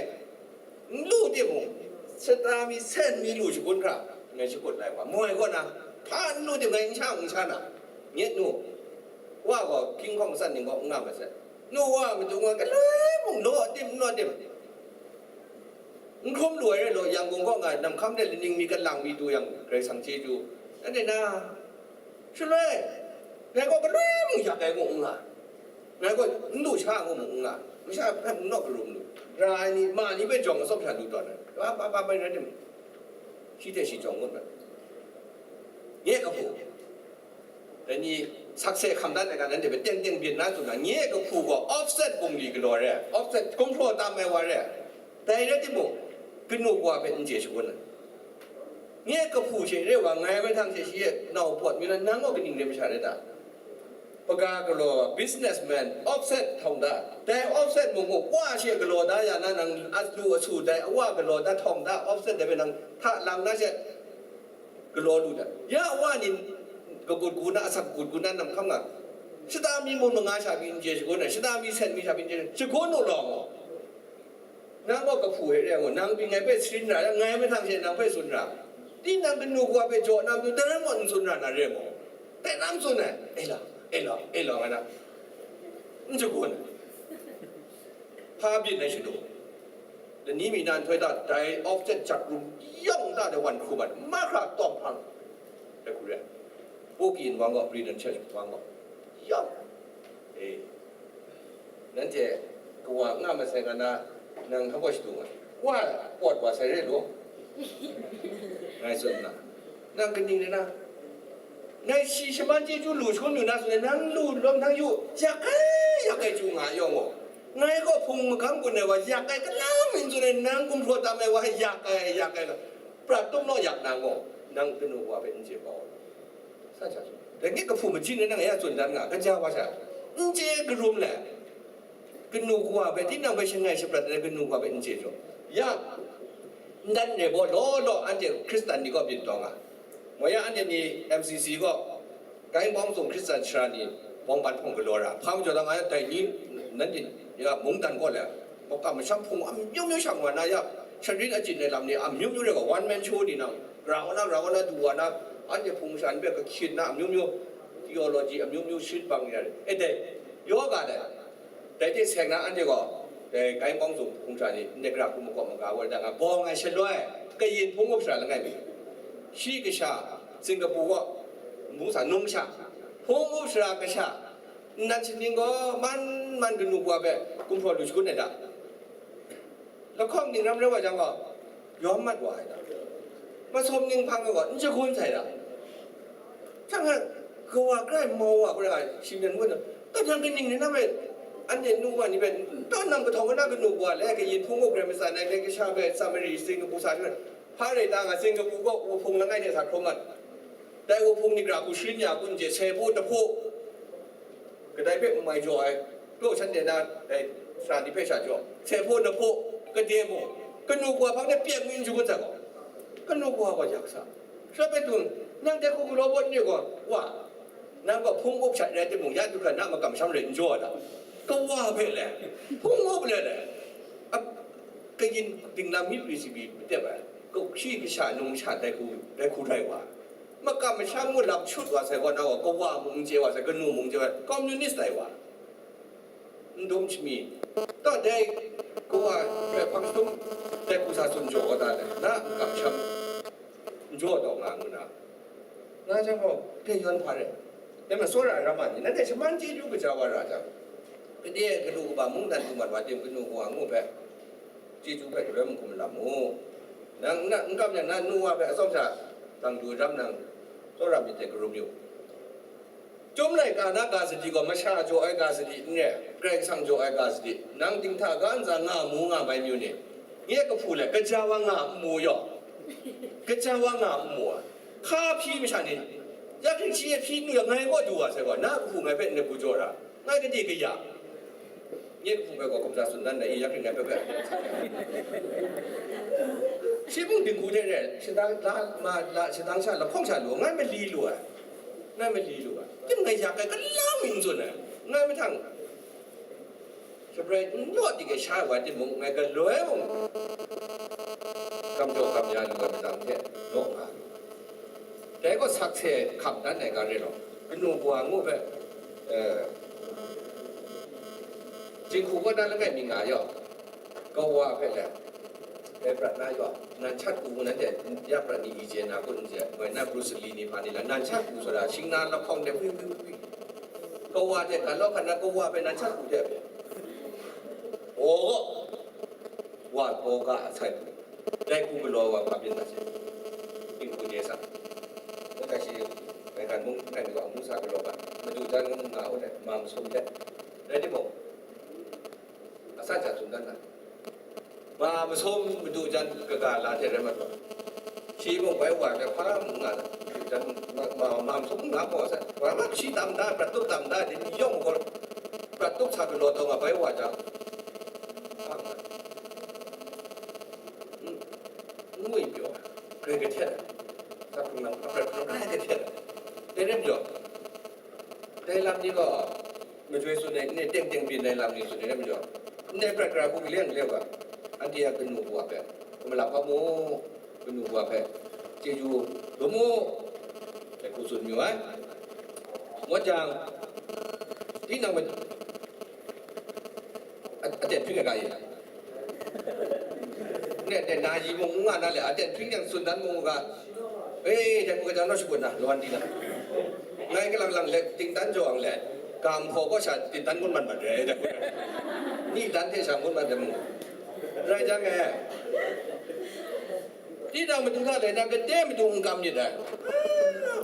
n lu timung, sata mi, sen mi lu shangun hkra, ngai shakut lai wa, moi kaw na, hpa n lu tim ngai n sha n sha na, nye nu, wa gaw, hkying hkawng atsat ning gaw n nga masat, nu wa matu ngai, galoi mung naw tim, naw tim, N hkrum lu ai rai law, Yangon kaw nga ai, namhkam de laning mi, kalang mi du yang, Karai Kasang chyeju. Anhte na, shaloi, ngai gaw galoi mung yak ai ngu n nga, ngai gaw n lu sha ngu mung n nga, masha hpe n naw karum lu, ra ai ni, ma ni hpe jawng atsawm sha lu tawn ai, ba, ba, ba, bai rai tim, shi hte shi jawng ngut ai. Nye kahpu, dai ni sakse hkam dat ai ga, nanhte hpe teng teng byin na tsun na, nye kahpu gaw offset bungli galaw re, offset gumhpraw tam ai wa re. Dai rai timung, kanu kawa hpe n chye shangun ai. Nye kahpu she re wa ngai mahtang she shi e nau pawt mi na, nang gaw kaning re masha rai ta? Paga galaw, businessman, offset htawng da. Dai offset mung gaw, wa she galaw da ya na, nang a lu a su dai, a wa galaw da htawng da, offset dai hpe nang hta lang na she galaw lu da. Ya wa ni kagut gu na, asak kagut gu na, namhkam nga, shata mi mung manga sha pyi n chye shangun ai, shata mi sen mi sha pyi n chye shangun u law gaw. Nang gaw kahpu hte re ai gaw, nang pyi ngai hpe sharin ra, ngai mahtang she nang hpe tsun ra. Tinang kanu kawa hpe jaw na matu, dai rai mung n tsun ra na re ai maw? Dai lam tsun ai, e la, e la, e la, nga na. N shagun ai. Hpa byin ai shadu. Lani mi na nhtoi ta, dai offset jat rum yawng ta de wan hkrum ai, mahkra tawng hpang. Dai hku re ai. Poki nwang gaw, Britain church nwang gaw. Yawng. E. Nanhte kawa nga masai nga na, nang hpa gaw shadung ai. Wa, pawt wa sai re law. Ngai tsun na. Nang kaning rai na? Ngai shi shaman chyeju lu shangun yu na tsun ai, nang lu lawm nang yu, yak ai, yak ai chyu nga yawng gaw. Ngai gaw hpung magam gun ai wa, yak ai kalang mi n tsun ai, nang gumhpraw tam ai wa, yak ai, yak ai, prat tum naw yak na gaw, nang kanu wa hpe n chye kau. Sa hta tsun. Dai ni kahpu majin ni nang ya tsun dan nga, kaja wa sha, n chye karum le, kanu kawa hpe, tinang hpe shangai shaprat ai kanu kawa hpe n chye jaw. Ya, n dan re baw law law, anhte Hkristan ni kaw byin taw nga. Mo ya, anhte ni M C C kaw, Kaibawng Zung Hkristan sara ni bawng ban hpung galaw ra, hpa majaw da nga ya, dai ni, nanhte ya mungdan kaw le, makam masham hpung amyu myu shang wa na ya, sharin achyin ai lam ni amyu myu re ga, one man show ni nang, grau na, grau na, du wa na, anhte hpung masha ni hpe kahkyin na, amyu myu, theology amyu myu sharin bang ya re. E dai, yoga dai, dai hte seng na anhte gaw, dai Kaibawng Zung hpung sha ni, ndai gara hku makawp maga wa da nga, bawng ai shaloi, kayin hpung up sara langai mi, shi kasha, Singapore kaw, nbu sa num sha, hpung up sara kasha, nnan shaning gaw man man kanu kawa hpe gumhpraw lu shangun ai da. Lahkawng ning ram rai wa jang gaw, yawm mat wa ai da. Masum ning hpang gaw, n shagun sai da. Hkrai hkrai, kawa grai mau wa, grai shi myen ngu na, kahtang kaning ni na hpe, anhte nu wa ni hpe, tawn nang kahtawng na kanu kawa le, kayin hpung u Karai Masha nang dai kasha hpe Samari tsing kabu sa jang, hpa rai ta nga, tsing kabu gaw wuhpung langai hte sa hkrum mat. Dai wuhpung ni gara hku sharin ya kun je, sai hpaw, dahpaw, kadai hpe n mai jaw ai, taw shanhte na, dai sara ni hpe sha jaw, sai hpaw, dahpaw, kade mung, kanu kawa hpang de pyeng mi n shangun sai gaw, kanu kawa gaw yak sa. Sha bai tun, nang dai hku galaw bawt ni gaw, wa, nang gaw hpung up shat rai timung, ya du hkra na makam masham rai n jaw ai ta? Kawa hpe le, hpung up le le, ap, kayin dinglam mi pri si pyi tep ai, kau hkri kasha num sha dai hku, dai hku rai wa, makam masham ngu lam shut wa sai gaw, na gaw kawa mung n chye wa sai, kanu mung n chye wa, communist tai wa. N dum shami, taw dai kawa rai hpang sum, dai hku sa tsun jaw wa ta le, na makam masham n jaw taw nga ngu na, nga jang gaw, dai yawn hpa rai. Dai ma, tsawra ai ram ni, nanhte shaman chyeju kaja wa ra jang, kade galu kaba mungdan du mat wa tim, kanu kawa ngu hpe, chyeju hpe galoi mahkum lam mu. Nang na, n kam yang na nu wa hpe atsawm sha dang du ai ram nang, tsawra myit de karum yu. Chyum laika na ga sadi gaw, masha jaw ai ga sadi n re, Karai Kasang jaw ai ga sadi, nang dinghta ga ntsa nga mu nga mai myu ni, nye kahpu le, kaja wa nga n mu yaw, kaja wa nga n mu ai. Hka hpyi masha ni, ya hkring shi e hpyi n lu yang, ngai kaw du wa sai gaw, na kahpu ngai hpe n hku jaw ra, ngai gade kaya, nye kahpu ngai gaw kamsa tsun dan dai, ya hkring ngai hpe hpe. Shi mung dinghku hte re, shadang la, ma la, shadang sha lahkawng sha lu, ngai mali lu ai. Ngai mali lu ai. Tim ngai yak ai, kalang mi n tsun ai. Ngai mahtang, shabrai n law di gai sha ai wa timung, ngai galoi mung, kam jaw kam ya lu ai matang hte, law nga lu. Dai gaw sakse hkam dan ai ga re law, kanu kawa ngu hpe, eh, jinghku kaw na langai mi nga yaw, kawa hpe le, Dai prat na yaw, nan chat ku nanhte ya prat ni i chye na kun n chye, moi na Bruce Lee ni hpa ni la, nan chat ku sara, shing na lahkawng de pwi pwi pwi pwi. Kawa de, ka law hkan na kawa hpe nan chat ku de. Aw, wa taw ga a sai. Dai ku galaw wa hpa byin na se. Tingku de sa. Ko ta shi, bai kan mung, kan wa mung sa galaw ba. Madu jan mung nga u de, ma masum de. Rai timung, a sa ja tsun dan na. Ma masum madu jan kaga la hte rai mat wa. Shi mung bai wa hte hpa mung nga, jan ma, ma, ma masum nga gaw sa. Wa ma shi tam da, prat tup tam da, di yawng gaw, prat tup sa galaw taw nga bai wa jang. Hpa nga. N-, n ngwi pyaw, grai kahtet ai. Sa hkrung nang, a prat hkrung grai kahtet ai. Dai rai pyaw. Dai lam ni gaw, majoi tsun ai, n-, teng teng byin ai lam ni tsun ai, rai majaw, ndai prat gara hku kaleng le wa, anhte a kanu wa hpe, kumla hpa mu, kanu wa hpe, chyeju dum mu, dai hku tsun mayu ai. Ngut jang, tinang ma-, a-, aten hpring ai ga ye? Ne, ne, na yi mung n nga na le, aten hpring yang tsun dan mung u ga. E, dai hku gaja naw shakut na, lawan di na. Ngai kalang lang le, tingtan jaw ang le, ga hpaw kaw sha tingtan ngut mat mat re, dai hku. Ni dan hte sha ngut mat re mung. Rai jang e. Tinang matu hta le, nang kade matu n kam myit dai.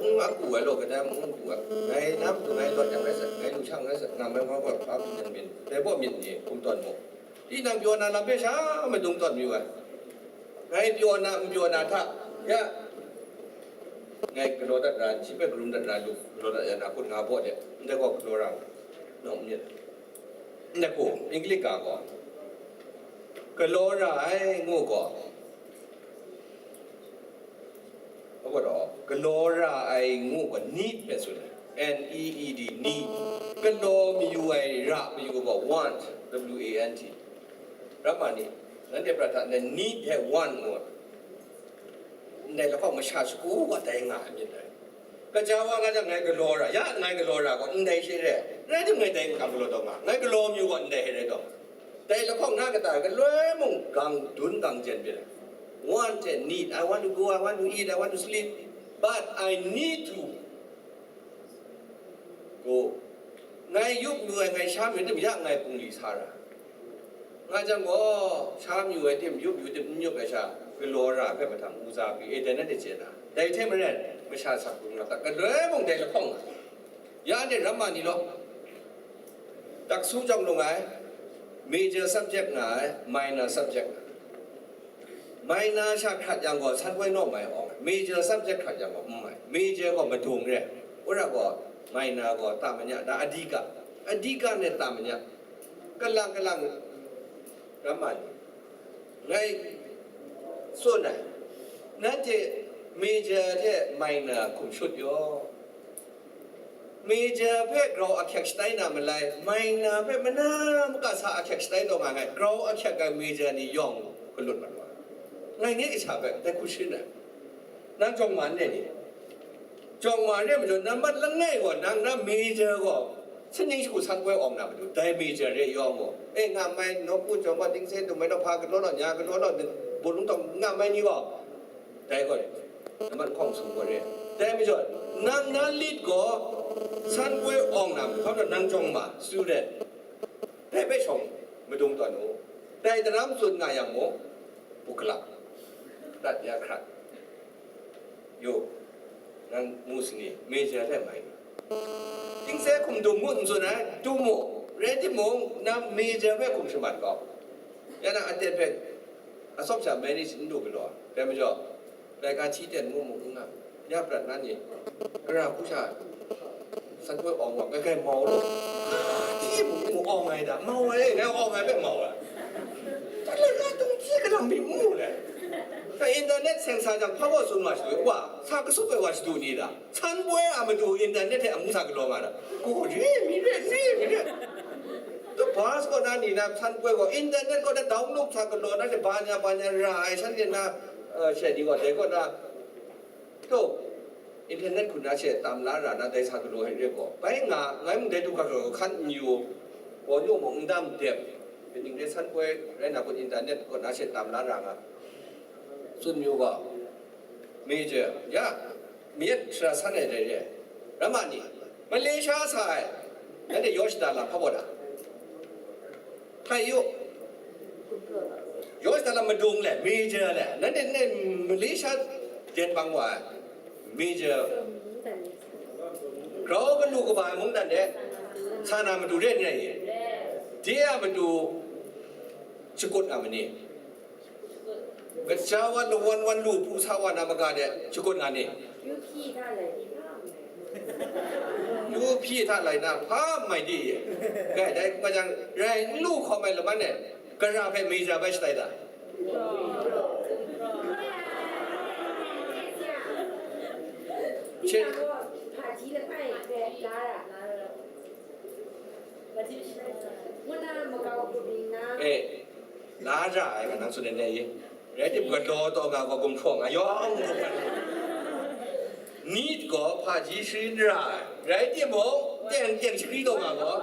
N aku ai law, kadai mung n ku ai. Ngai na matu ngai lawt yang rai sat, ngai lu shang rai sat, nang mai wa wa hpa hkum jan myit, dai baw myit ni hkum tawn mu. Tinang pyaw na lam hpe sha madung tawn mayu ai. Ngai pyaw na, n pyaw na hta, ya, ngai galaw dat ra, shi hpe karum dat ra lu, galaw dat ya na hkut nga baw de, ndai gaw galaw ra, nawng myit. Ndai hku, English ga gaw, galaw ra ai ngu gaw, Awa taw, galaw ra ai ngu gaw need hpe tsun ai. N E E D, need. Galaw mayu ai, ra mayu gaw want, W A N T. Ramma ni, nanhte prat hta ndai need hte want ngu ai. Ndai lahkawng masha shagu gaw dai nga ai myit dai. Kaja wa nga jang ngai galaw ra, ya ngai galaw ra gaw ndai she re. Rai timung ngai dai n-, galaw taw nga, ngai galaw mayu gaw ndai she re taw. Dai lahkawng na kata galoi mung gang dun gang jen byin ai. Want and need. I want to go, I want to eat, I want to sleep. But I need to go. Ngai yup lu ai, ngai sha mayu tim ya ngai pungli sa ra. Nga jang gaw, sha mayu ai tim, yup yu tim, n yup ai sha, galaw ra ai hpe mahtang, uza pyi, e, dai na de chye na. Dai hte maren, masha sak hkrum na ta, galoi mung dai lahkawng nga. Ya de ramma ni law. Taksu jawng lung ai, major subject nga ai, minor subject nga ai. Minor sha hkrat yang gaw, san poi naw mai awng ai, major subject hkrat yang gaw, n mai. Major gaw madung re, wora gaw, minor gaw, tamanya, da adika, adika ne tamanya, kalang kalang, ramma ni, ngai tsun ai, nanhte major hte minor hkum shut yaw. Major hpe grau ahkyak shatai na malai, minor hpe mana maka sa ahkyak shatai taw nga ngai, grau ahkyak ai major ni yawng galut mat wa. Ngai nye kasha hpe dai hku sharin ai. Nang jawng ma n re ni? Jawng ma n re majaw, nambat langai gaw, nang na major gaw, saning shagu san koi awng na matu, dai major re yawng gaw, e, nga mai, nawku jawng gaw, dingse dum mai, nawhpa galaw law, nya galaw law, bawlung tawng nga mai ni gaw, dai gaw, nambat lahkawng sum gaw re. Dai majaw, nang na lit gaw, san koi awng na, hkawm nang jawng ma, student, dai hpe shawng madung tawn u. Dai daram tsun nga yang mung, bukla, prat ya hkrat. Yo, nang mu sini, major hte mai. Tingse hkum dum mu n tsun ai, dum mu, rai timung, nang major hpe hkum shamat kau. Ya nang aten hpe, atsawm sha manage n lu galaw, dai majaw, laika hti ten mu mu n nga, ya prat na ni, gara hku sha, san koi awng wa, kai kai mau law. Hti mu mu awng ai da, mau ai, ngai awng ai hpe mau ai. Tala na tung hti kalang mi mu le. Ka internet seng sa jang, hpa baw tsun wa shadu, wa, sa kasup ai wa shadu ni da. San poi a matu internet hte amu sa galaw nga da. Ko re mi re, re mi re. Tu bus kaw na ni na san poi gaw, internet kaw na download sa galaw na, ba nya, ba nya ra ai, shanhte na, eh, she ni gaw, dai kaw na, to, internet hku na she tam la ra na, dai sa galaw ai re gaw. Bai nga, ngai mung dai du ga gaw hkan n yu, gaw nyu mung n dam dep, kaning re san poi rai na kun internet kaw na she tam la ra nga. Tsun yu gaw, Major, ya, myit shara san ai dai re ai. Ramma ni, Malaysia sa ai, nanhte yaw shada lam hpa baw da? Hpai yu. Yaw shada lam madung le, Major le, nanhte, nanhte Malaysia den bang wa ai, Major. Grau galu kaba ai mungdan de, sa na matu re n rai i? De a matu shakut a ma ni? Gaja wa lawan wan lu hpu sa wa na maga de shakut nga ni? Yu hpyi hta lai di hpa mai. Yu hpyi hta lai na hpa mai di? Gai dai hkra jang, rai n lu hkawm ai laman e, gara hpe Major bai shatai ta? She- ငွေနာမကောက်ဘူးဒီနာ Eh, la ra ai nga nang tsun ai ni? Rai tim, galaw taw nga gaw gumhpraw nga yawng. Ni gaw hpaji shari n ra ai. Rai timung, teng teng shari taw nga gaw.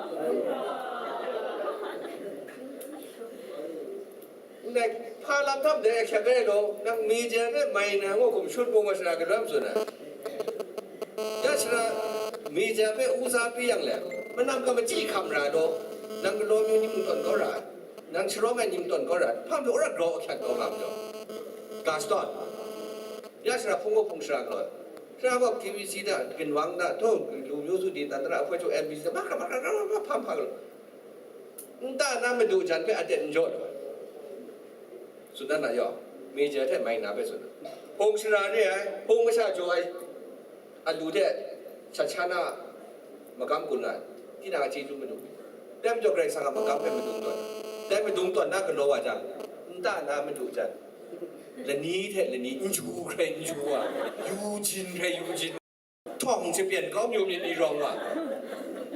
Ndai hpa lam htam dai ahkyak ai law, nang Major hpe mai na ngu hkum shut bung wa shara gadam tsun ai. Ya shara Major hpe u za pi yang le, manam ka machyi hkam ra law, nang galaw myu ning tawn kau ra ai, nang sharawng ai ning tawn kau ra ai, hpa myu ra grau ahkyak kau nga majaw. Gaston. Ya shara hpung gaw hpung shara galaw. Shara gaw K B C da, ginwang da, htawng, lu myu su di, dan da, ahpoi chyu M B C da, mahkra mahkra mahkra hpa hpa galaw. Nta na madu jan hpe aten n jaw lu ai. Tsun dan na yawng, Major hte mai na hpe tsun ai. Hpung shara re ai, hpung masha jaw ai, alu hte shat sha na magam gun nga ai. Tinang a chyeju madu. Dai majaw Karai Kasang a magam hpe madung tawn ai. Dai madung tawn na galaw wa jang, nta na madu jan, lani hte lani n ju hkrai n ju wa, yu jin hkrai yu jin. Htawng hte pyen kau myu myit ni rawng wa.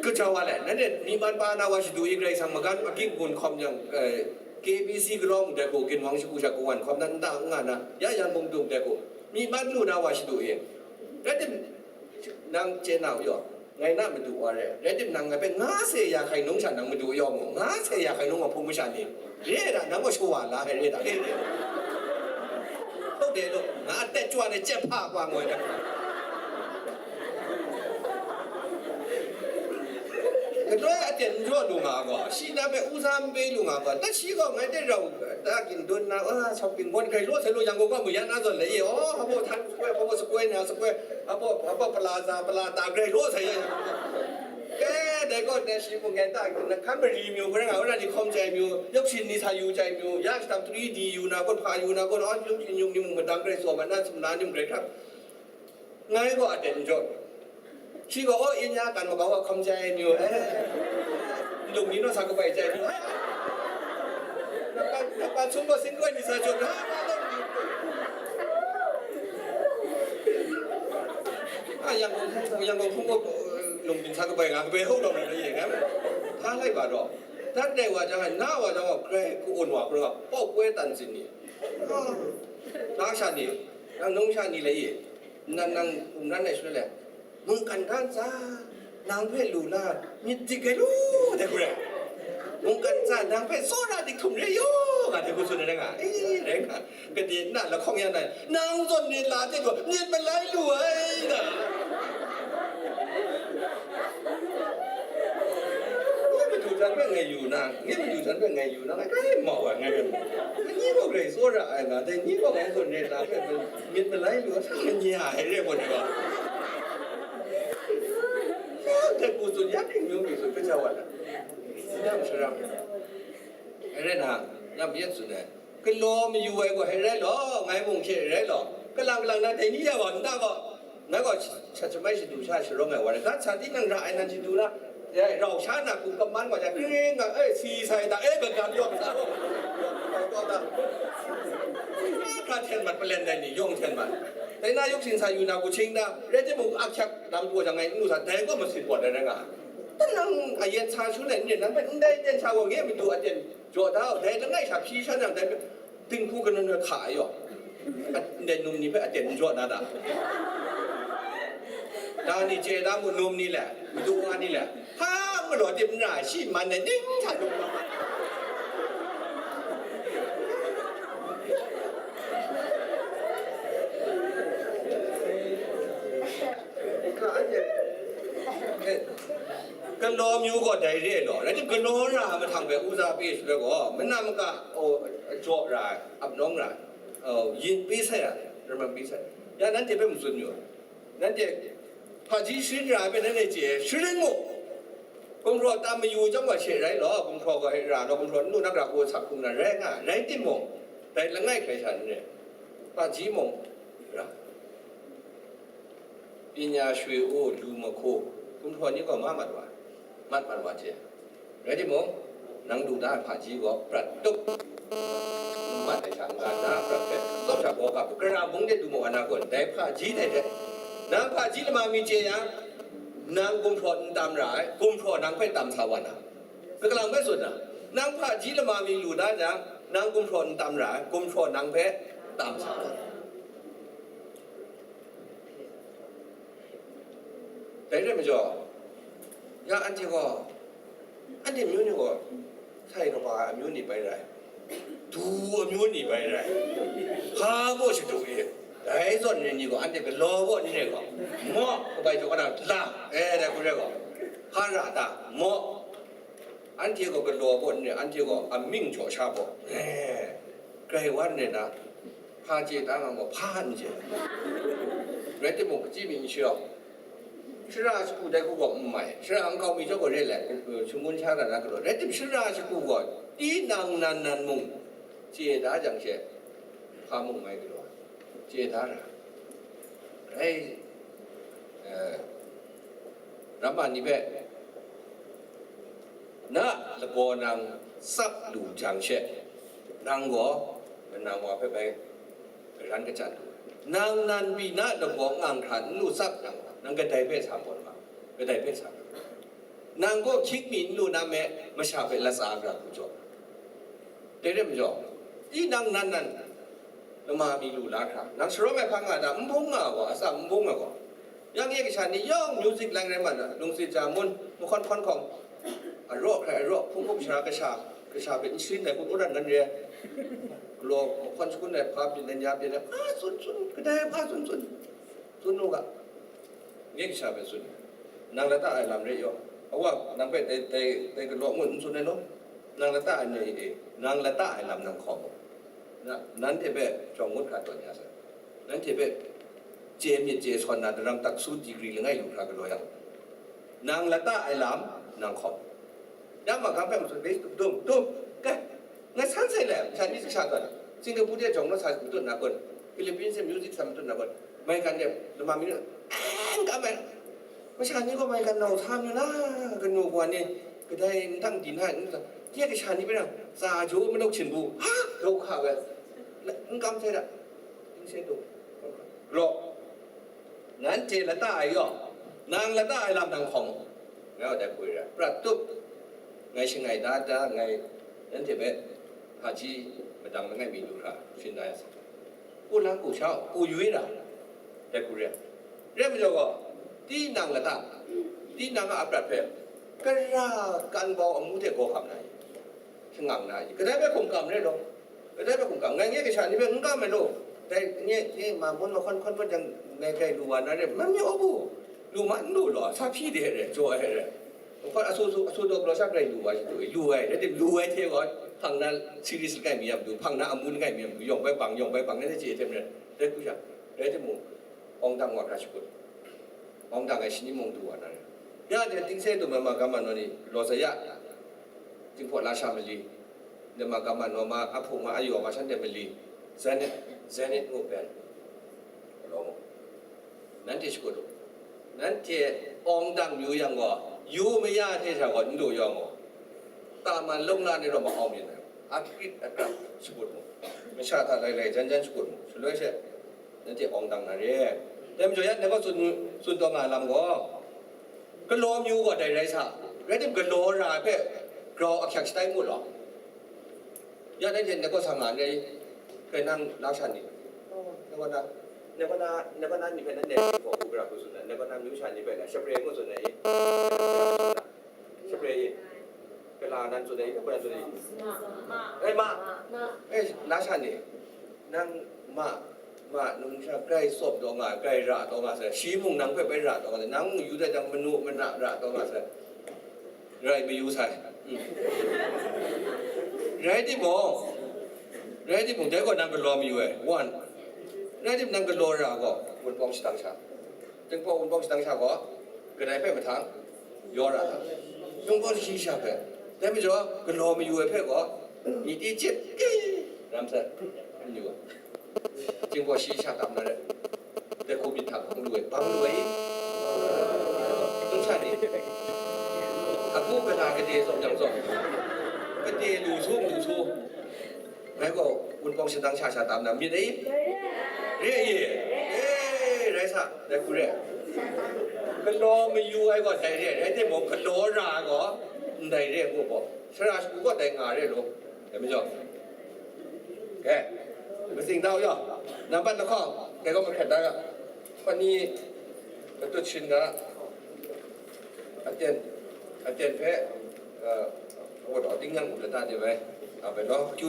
Kaja wa le, nanhte myi man pa na wa shadu i, Karai Kasang magan agying gun hkawm yang, eh, K B C galaw mung dai hku, ginwang shagu sha kawan hkawm na nta n nga na, ya yan bung dung dai hku, myi man lu na wa shadu i. Rai tim, nang chye na u yaw, ngai na madu wa re, rai tim nang ngai hpe nga se ya hkai nung sha nang madu yaw mu, nga se ya hkai nung wa hpung masha ni, re ai da, nang gaw shawa la ai re da, re, re. Hkau de law, nga a tet chwa de chyep hpa kwang woi da. Galoi aten n jaw lu nga gaw, shi na hpe u sa n pe lu nga gaw, tat shi gaw ngai hte rau, ta gindun na, a, shopping mall grai law sai law, yang gaw gaw mu ya na zawn le ye, aw, hpa baw htan sakoi, hpa baw sakoi na sakoi, hpa baw, hpa baw pala za, pala ta grai law sai ya. Ke, dai gaw, dai shi mung ngai ta, na hkan mari myu, hkoi nga, wora ni hkawm jai myu, yawk shin ni sa yu jai myu, ya shadam turi di yu na, gawn hpa yu na, gawn, aw, yawk shin yung ni mung madang grai tsaw, ma na, sumla ni mung grai hkrap. Ngai gaw aten n jaw. Shi gaw, "O, yin ya, kan makau a hkawm jai myu, eh, lung ni naw sa kabai jai myu, eh, napa, napa sum gaw sin koi ni sa jaw, ha, ha, ha." A, yang, yang gaw hpung gaw, lung byin sa kabai nga, kabai hau daw na ye, nga. Hpa lai ba daw. Dat dai wa jang, na wa jang, grai ka-un wa, hkra, pau koi tan sin ni. A, na sha ni, nang nung sha ni lai ye. Nang, nang, hkungran ai shaloi le, mungkan ga ntsa, nang hpe lu na, myit dik ai lu, dai hku rai. Mungkan ntsa, nang hpe tsawra dik htum re yaw, nga dai hku tsun ai rai nga, e, rai nga, gade nna lahkawng yan ai, nang zawn myit la hte gaw, myit malai lu ai, nga. Ngai madu jan hpe ngai yu na, ngai madu jan hpe ngai yu na, ngai grai mau ai, ngai rai mu. Ni gaw grai tsawra ai nga, dai ni gaw ngai zawn myit la hpe, myit malai lu, sa manya ai re gaw ni gaw. Ya, dai ku tsun, ya, hpring myung mi tsun, kaja wa na. Sinam sharam. Rai na, na myit tsun ai. Galaw mayu ai gaw hei rai law, ngai mung hte rai law. Kalang kalang na dai ni ya wa nta gaw, ngai gaw shat shamai shadu sha sharawng ai wa rai. Gat sa tinang ra ai nan shadu na, ya, rau sha na hku kaman wa ja, kring nga, e, si sai da, e, gagan yawng sa, gaw, gaw, gaw, gaw, gaw, hkra hten mat, palen dai ni, yawng hten mat. Dai na yuk sin sa yu na, kuching na, rai timung, ahkyak lam pyaw jang ngai n lu sa, dai gaw masin pawt ai rai nga. Tinang a yet sa shu let n rin, nang hpe ndai ten sha gaw, nge madu aten jaw da u, dai langai sha hpyi shan yang, dai hpe dinghku kanu na hka ai yaw, a, ndai num ni hpe aten n jaw na ta? Da ni chye da mu, num ni le, madu wa ni le, hpa n galaw dip n ra ai, shi man ai ning hta num. Galaw myu gaw dai re ai law, rai tim galaw ra ai mahtang hpe uza pe shaloi gaw, manam maka, oh, jaw ra ai, ap nawng ra ai, oh, yin pe sai ai, raman pe sai ai. Ya, nanhte hpe matsun yu ai. Nanhte hpaji sharin ra ai hpe nanhte chye ai, sharin mu. Gumhpraw tam mayu chyawm gaw she rai law, gumhpraw gaw ra law, gumhpraw n lu na gra hku sak hkrum na rai nga ai. Rai timung, dai langai hkrai sha n re, hpaji mung ra. Pyinya shwe u, lu mahku, gumhpraw ni gaw ma mat wa, mat mat wa hte. Rai timung, nang du da ai hpaji gaw prat tup, mat ai sha n-ga na prat hpe, tsawp sha gaw kap, kara bung de du ma wa na kun, dai hpaji dai hte, nang hpaji lama mi chye yang, nang gumhpraw n tam ra ai, gumhpraw nang hpe tam sa wa na. Kagalang hpe tsun na, nang hpaji lama mi lu da jang, nang gumhpraw n tam ra ai, gumhpraw nang hpe tam sa wa na. Dai rai majaw, ya anhte gaw, anhte amyu ni gaw, sai kaba ai amyu ni bai rai, du amyu ni bai rai, hpa baw shadu e, dai zawn re ni gaw, anhte galaw baw n re gaw, maw, kabai jaw kana la, e, dai hku re gaw, hpa ra ta, maw, anhte gaw galaw baw n re, anhte gaw amying jaw sha baw, e, grai wa n re na, hpa chye ta nga gaw, hpa n chye, rai timung, kachyi mi n shayawng. Shara shagu dai hku gaw n mai, shara nkau mi chyawm gaw re let, shangun sha na na galaw, rai tim shara shagu gaw, tinang nan nan mung chye da jang she, hpa mung mai galaw, chye da ra. Rai, eh, ramma ni hpe, na lagaw nang tsap lu jang she, nang gaw, kanang wa hpe bai garan kachyan lu ai. Nang nan pyi na lagaw ngang hkra n lu tsap yang, nang kadai hpe sa pawt nga, kadai hpe sa pawt nga. Nang gaw hkying mi n lu na me, masha hpe latsa gara hku jaw. Dai rai majaw, tinang nan nan, lama mi lu la hkra, nang sharawng ai hpa nga da, n bung nga gaw, atsam n bung nga gaw, yang e kasha ni yawng music line rai mat na, lungtsit ja mun, mahkawn hkawn hkawng, araw hkrai araw, hpung hkup sara kasha, kasha hpe n sharin ai hku n ran ngan re ai, galaw mahkawn shangun ai hpa byin ai, nya byin ai, hpa tsun tsun, kadai hpa tsun tsun, tsun u ga, nye kasha hpe tsun, nang lata ai lam re yaw, awa, nang hpe dai, dai, dai galaw ngut n tsun ai law, nang lata ai ni e, nang lata ai lam nang hkawm u, na, nanhte hpe jawng ngut hkra tawn ya sai. Nanhte hpe chye myit chye sawn na daram taksu degree langai lu hkra galaw yang, nang lata ai lam nang hkawm. Ya ma ga hpe matsun, bai dum dum, kai, ngai san sai le, sha ni sha tawn, Singapore de jawng na sa matut na kun, Philippines de music sa matut na kun, maigan de lama mi, n kam ai. Masha ni gaw maigan nau sa mi na, kanu kawa ni, kadai n dang di na, n dang, ye kasha ni hpe rang, tsa jaw manawk hpyin bu, ha, dau hka we, n kam sai da. N se du. Raw. Nanhte lata ai gaw, nang lata ai lam nang hkawm u. Ngai wa dai hku re ai. Prat tup. Ngai shangai da da, ngai nanhte hpe hpaji madang langai mi lu hkra sharin da ya sa. Ku lang ku sha u, ku yu ra. Dai hku re ai. Re ai majaw gaw, tinang lata, tinang a aprat hpe, kara kan bau amu hte gaw hkam na i? Shangang na i? Kadai hpe hkum kam re law? Kadai hpe hkum kam? Ngai nye kasha ni hpe n kam ai law? Dai nye, nye ma mun mahkawn hkawn hpawn jang ngai grai lu wa na re, ma mi aw bu, lu ma n lu law, sa hpyi de re, jaw ai re. Hkawn asu su, asu daw galaw sha grai lu wa shi du, lu ai, rai tim lu ai hte gaw, hpang na series langai mi a matu, hpang na amu langai mi a matu, yawng bai bang, yawng bai bang, nanhte chye hte maren, rai hku sha, rai timung, awng dang wa hkra shakut. Awng dang ai shani mung du wa na re. Ya de tingse dum ai ma ga ma naw ni, law za ya, Jinghpaw lasha mali, de ma ga ma naw ma, ahpung ma, ayaw ma, shanhte mali, Zenith, Zenith ngu pen, galaw mu. Nanhte shakut u. Nanhte awng dang yu yang gaw, yu maya hte sha gaw n du yang gaw, taman lawng la ni rawt ma awng myit ai. Akrit akrap shakut mu. Masha hta lai lai jan jan shakut mu. Shaloi she, nanhte awng dang na re. Dai majaw yan, ngai gaw tsun, tsun taw nga ai lam gaw, galaw amyu gaw dai rai sa, rai tim, galaw ra ai hpe grau ahkyak shatai mu law. Ya, nanhte ngai kaw sa nga n rai, kai nang lasha ni, ngai kaw na, ngai kaw na, ngai kaw na ni hpe nanhte gaw hku gara hku tsun ai, ngai kaw na amyu sha ni hpe na shapre ngu tsun ai i? Shapre i? Gala nan tsun ai i? Kaw nan tsun ai i? Ai, ma. Eh, lasha ni, nang ma, Ma, nang sha grai sawp taw nga, grai ra taw nga sai, shi mung nang hpe bai ra taw nga sai, nang mung yu dai jang, manu mana ra taw nga sai, rai mayu sai. Mm. Rai timung, rai timung, dai gaw nang galaw mayu ai, one. Rai timung, nang galaw ra gaw, wunpawng shadang sha, Jinghpaw wunpawng shadang sha gaw, kadai hpe mahtang, yaw ra ta, Jinghpaw shayi sha hpe. Dai majaw, galaw mayu ai hpe gaw, ni ti chyit, ram sai, n yu ai. Jinghpaw shayi sha tam na rai. Dai hku myit hta hpang lu ai, hpang lu ai i? Nungsha ni, a hku gala gade zawn jang zawn, gade lu su, lu su. Ngai gaw wunpawng shadang sha sha tam na myit ai? Re ai? E, rai sa, dai hku re. Galaw mayu ai gaw dai re, rai timung, galaw ra ai gaw ndai re ngu gaw, sara shagu gaw dai nga re law, dai majaw. Ke, matsing dau yaw, nambat lahkawng, dai gaw mahkrat da ga, hpani matut shin ga, aten, aten hpe, uh, awa daw ting yang u lata de bai, a bai law,